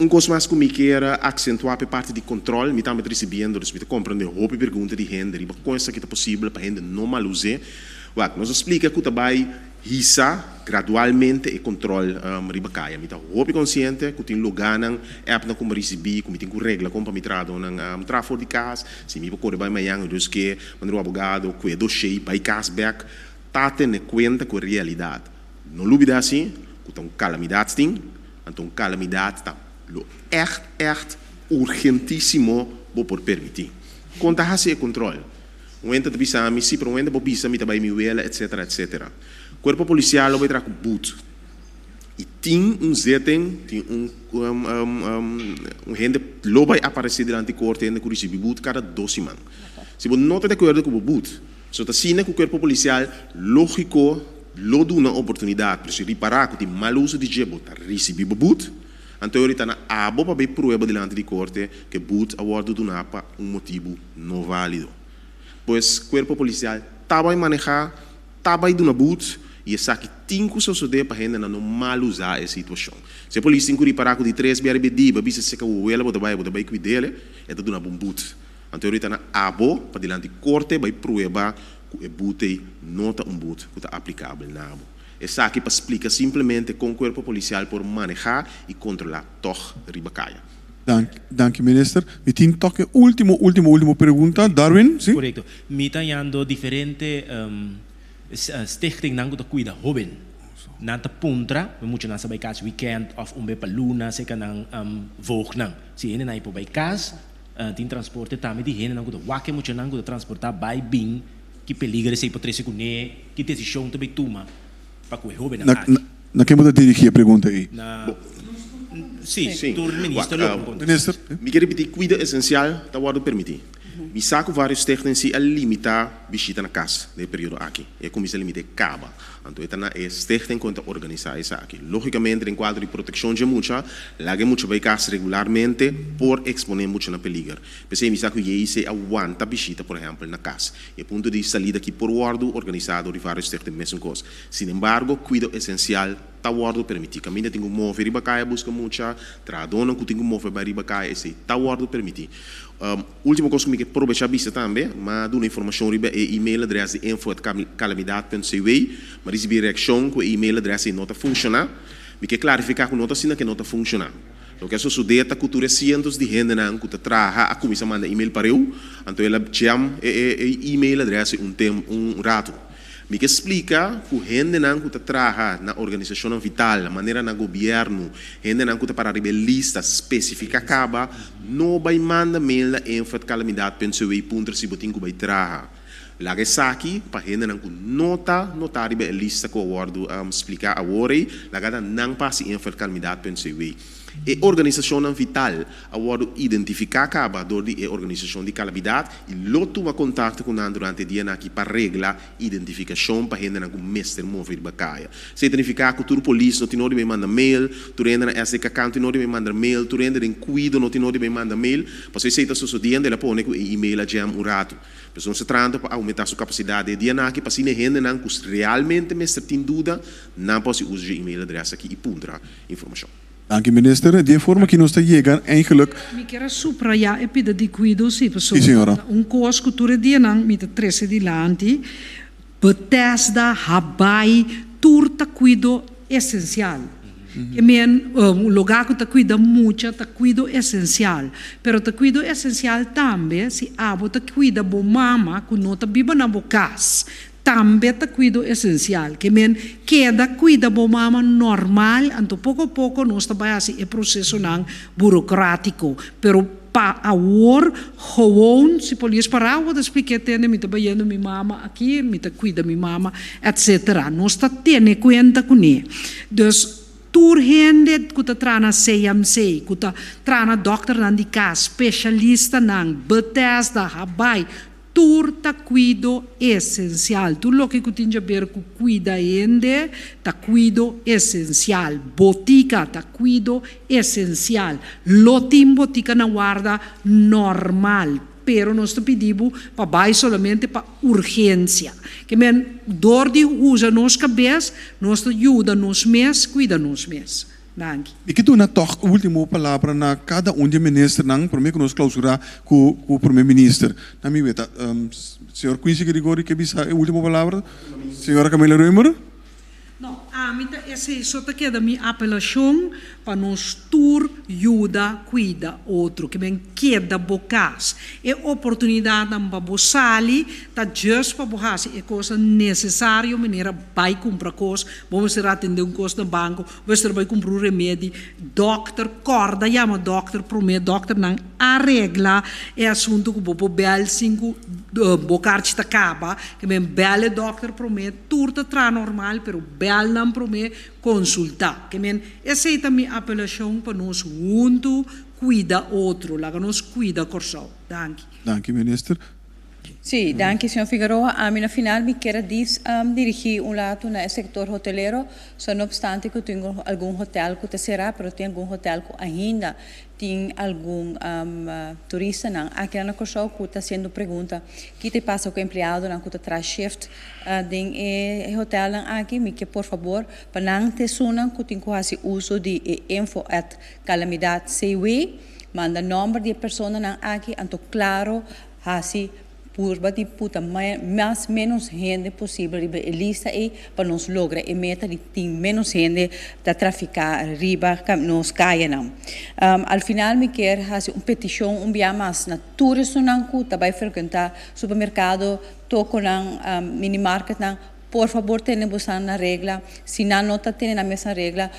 Un kos mas ku mi kier aksentuá pa e parti di kontròl, mi tambe ta risibiendo, dus mi ta komprendé hopi pregunta di hende riba kon esaki ta posibel pa hende no mal us'é. Wak, nos a splika ku ta bai hisa gradualmente e control riba caya. Mi ta hopi consciente cu tin lugarnan, appnan cu mi ricibi, cu mi tin cu regla con pa mi trahadornan traha for di cas. Si mi por core bay mañan, dus ke manera un abogado cu e dossier bay cas bek, ta tene cuenta cu e realidad. No lubida si cu ta un calamidad tin, anto un calamidad ta lo echt echt urgentisimo bo por permiti. Con ta haci e control? Un hende ta bisa mi, sí, pero un hende por bisa mi ta bai mi wela, etcetera, etcetera. Cuerpo policial lo bai traha cu boet. Y tin un zitting, tin un un hende lo bai aparece dilanti corte, hende cu ricibi boet cada dos siman. Si bo no ta di acuerdo cu bo boet, so ta asina cu cuerpo policial logico lo duna oportunidad, pero si ripara cu tin mal uso di dje, bo ta ricibi bo boet. Anto e ora ta na abo pa bai prueba dilanti di corte cu e boet a wordo duna pa un motibu no válido. Pues cuerpo policial ta bai maneha, ta bai duna boet y esaki tin cu sosode pa hendenan no mal usa e situacion. Si e polis tin cu ripara cu di tres bia riba e di, bo bisa seca bo wela bo ta bai, bo ta bai cuidele, e ta duna bo un boet. Anto e ora ta na abo pa dilanti corte bai prueba cu e boet ei no ta un boet cu ta aplicabel na abo. Esaki pa splika simplemente kon kuerpo polisial por manehá i kontrolá tòg riba kaya. Danki, danki minister. Mi tin tòg e último, último, último pregunta. Darwin, si? Korekto. Mi ta hañando diferente stichtingnan ku ta kuida hóben. Nan ta puntra, mi muchanan sa bai kas wikènt òf un be pa luna serka nan voogdnan. Si hendenan ei por bai kas, tin transporte tambe di hendenan ku ta wak e muchanan ku ta transportá bai bin. Ki peliger esei por trese kuné? Ki desishon ta bay tuma pa ku e hóbennan aki? Na ken bo ta dirigí e pregunta ei? Na Sí, tur minister lo por kontestá. Minister. Mi ke ripití, kuido esensial ta wòrdu permití. Mi sa ku vários stichting si a limitá bishita na kas den e periodo aki. E kuminsá limit'é kaba. Anto e ta na e stichting ku ta organisá esaki. Lógikamente den kuadro di protekshon dje mucha, laga e mucha bai kas regularmente por eksponé mucha na peliger. P'esei mi sa ku JIC a wanta bishita, por ehèmpel, na kas. E punto di salida aki por wòrdu organisá dor di vários stichting mesun kos. Sinembargo, kuido esensial. ta wòrdu permití. Kaminda tin ku move riba kaya buska mucha, trahadónan ku tin ku move bai riba kaya, esei ta wòrdu permití. Último kos ku mi ke probechá bisa tambe, m'a duna informashon riba e email adrès di info at calamidad punt cw, m'a risibí reakshon ku e email adrès ei no ta funshoná. Mi ke klarifiká ku no ta asina ku e no ta funshoná. Loke a sosodé ta ku tur e sientos di hendenan ku ta traha a kuminsá manda email pareu, anto el a jam e e email adrès ei un tem un ratu. Mi ke splika ku hendenan ku ta traha na organisashonnan vital, manera na gobièrnu, hendenan ku ta para riba e lista spesifiká kaba, no bai manda mail na info@calamidad.cw puntra si bo tin ku bai traha. Laga esaki pa hendenan ku no ta notá riba e lista ku a wòrdu spliká awor ei, laga ta nan pa hasi info@calamidad.cw. E organisashonnan vital a wòrdu identifiká kaba dor di e organisashon di Kalamidat i lo tuma kontakto ku nan durante e dianan aki pa regla identifikashon pa hendenan ku mester move riba kaya. Esei ta nifiká ku tur polis no tin nodi bai manda mail, tur hende na SDKK no tin nodi bai manda mail, tur hende den kuido no tin nodi bai manda mail, pasobra esei ta sosodiendo, el a pone ku e email a jam un ratu. Pues nos ta trahando pa oumentá su kapasidat den e dianan aki pa asina e hendenan ku realmente mester tin duda nan por hasi uso dje email adrès aki i puntra informashon. Danki minister. Di e forma ki nos ta yega eigenlijk. Mi kier a subraya e pida di kuido si, Si, pasobra señora. ta un kos ku tur e dianan mi ta trese dilanti, Bethesda, Habai, tur ta kuido esensial. Ke men un lugá ku ta kuida mucha ta kuido esensial, pero ta kuido esensial tambe si abo ta kuida bo mama ku no ta biba na bo kas, Tambe ta kuido esensial. Ke men keda kuida bo mama normal, anto poko poko nos ta bai hasi e prosesonan burokratico. Pero pa awor gewoon si polis para awor ta spliké tende mi ta bayendo mi mama aki, mi ta kuida mi mama etc. Nos ta tene kuenta kuné. Dus tur hende ku ta traha na CMC, ku ta traha na dòkternan di kas, spesialistanan, Bethesda, Habai, Tur ta kuido esensial. Tur loke ku tin djaber ku kuida hende ta kuido esensial. Botika ta kuido esensial. Lo tin botika na warda normal, pero nos ta pidi bo pa bai solamente pa urgensia. Ke men dor di usa nos kabes, nos ta yuda nos mes kuida nos mes. Danki. Mi ke duna tòg último palabra na kada un di e ministernan promé ku nos klausurá ku ku promé minister. Na mi weta, señor Quincy Gregorio ke bisa e último palabra? Señora Camila Römer? No, ami ta esei so ta keda mi apelashon pa nos tur yuda kuida otro. Ke men keda bo kas. E oportunidatnan pa bo sali ta just pa bo hasi e kosnan nesesario manera bai kumpra kos, bo mester atendé un kos na banko, Mester bai kumpra un remedi. Dòkter, kòrda yama dòkter promé dòkternan a regla e asuntu ku bo por bèl sin ku bo karchi ta kaba. Ke men bèl e dòkter promé, tur ta traha normal pero bèl nan promé, konsultá. Ke men esei ta mi apelashon pa nos huntu kuida otro. Laga nos kuida Kòrsou. Danki. Danki minister. Sí, danki señor Figueroa. Ami na final mi kier a dis dirigí un latu na e sector hotelero. So no obstante cu tin algun hotel cu ta cera, pero tin algun hotel cu ainda tin algun turistanan aki na Kòrsou cu ta haciendo pregunta ki ta pasa cu e empleadonan cu ta traha shift den e hotelnan aki. Mi ke por fabor pa nan ta esunnan cu tin cu haci uso di e info at calamidad cw manda nomber di e personanan aki anto claro Hasi purba di puta mas menos hende posibel riba e lista ei pa nos logra e meta di tin menos hende ta trafiká riba nos kayanan. Al final mi kier hasi un petishon un bia mas na tur esunnan ku ta bai frekuentá supermerkado, tokonan, minimarketnan, por fabor tene bosan na regla. Si nan no ta tene nan mes na regla,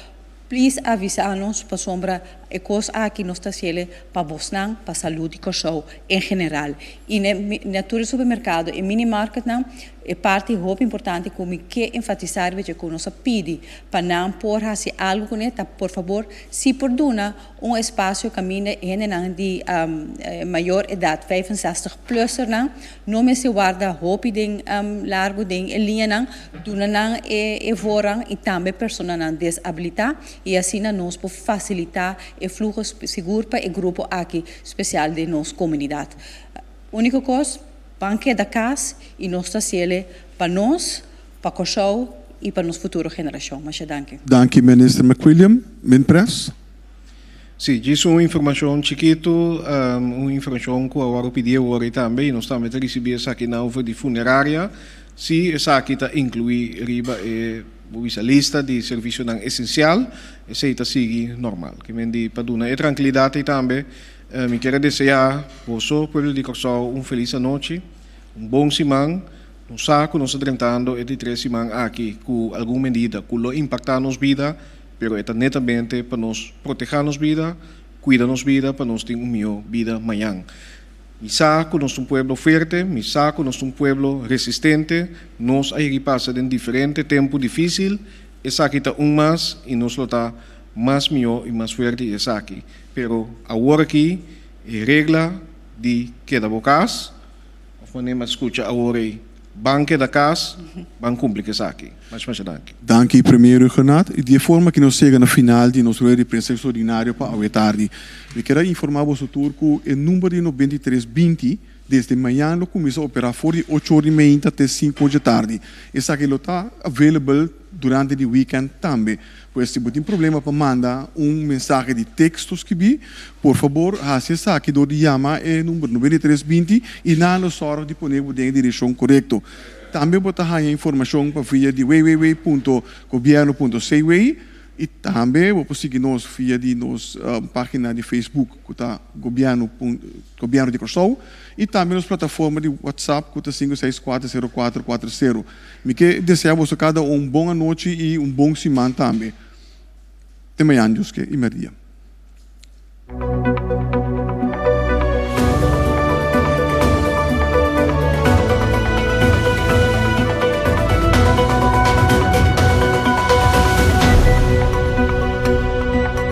Please avisa nos pasobra e kos aki nos ta hasiele pa bosnan, pa salud di Kòrsou en general. I na tur e supermerkado e mini marketnan e parti hopi importante ku mi ke enfatisa riba dje ku nos a pidi pa nan por hasi algu kuné ta por fabor si por duna un espasio kaminda e hendenan di mayor edat 65 plusernan no mester warda hopi den largu den e liñanan, duna nan e voorrang i tambe personanan desabilitá i asina nos por fasilitá e fluho sigur pa e grupo aki spesial den nos komunidat. Úniko kos, ban keda kas i nos ta hasiel pa nos, pa Kòrsou. i pa nos futuro generashon. Masha danki. Danki Minister McWilliam. Minpres. Sí, djis un informashon chikitu, un informashon ku a wòrdu pidi awor ei tambe i nos tambe ta risibí esakinan over di funeraria. Sí, esaki ta inkluí riba e bo bisa lista di servisionan esensial, esei ta sigui normal. Ke men di pa duna e trankilidat ei tambe, mi kier a deseá boso, pueblo di Kòrsou, un felis anochi, un bon siman. Nos sa ku nos ta drentando e di tres siman aki ku algun medida ku lo impaktá nos bida, pero e ta netamente pa nos protehá nos bida, kuida nos bida pa nos tin un mihó bida mañan. Mi sa ku nos ta un pueblo fuerte, mi sa ku nos ta un pueblo resistente, nos a yegi pasa den diferente tempu difísil, esaki ta un mas i nos lo ta mas mihó i mas fuerte i esaki. Pero awor aki e regla di keda bo kas, Of manera mi a skucha awor ei, ban keda kas, ban kumpli ku esaki. Masha masha danki. Danki Premier Rhuggenaath. I di e forma ki nos yega na final di nos rueda di prensa extraordinario pa awe tardi. Mi kier a informa boso tur ku e number di 93 binti desde mañan lo kuminsa opera for di ocho or di meinta te sinku or dje tardi. Esaki lo ta available durante di weekend tambe. Pues si bo tin problema pa manda un mensahe di teksto skibí, por fabor hasi esaki dor di yama e number 93 binti i nan lo sòrg di pone bo den e direkshon korekto. Tambe bo ta haña informashon pa via di www.gobierno.cw i tambe bo por sigui nos via di nos página di Facebook ku ta Gobierno Gobierno di Kòrsou i tambe nos plataforma di WhatsApp ku ta 5640440. Mi ke desea boso kada un bon anochi i un bon siman tambe. Te mañan Dios ke i merdia.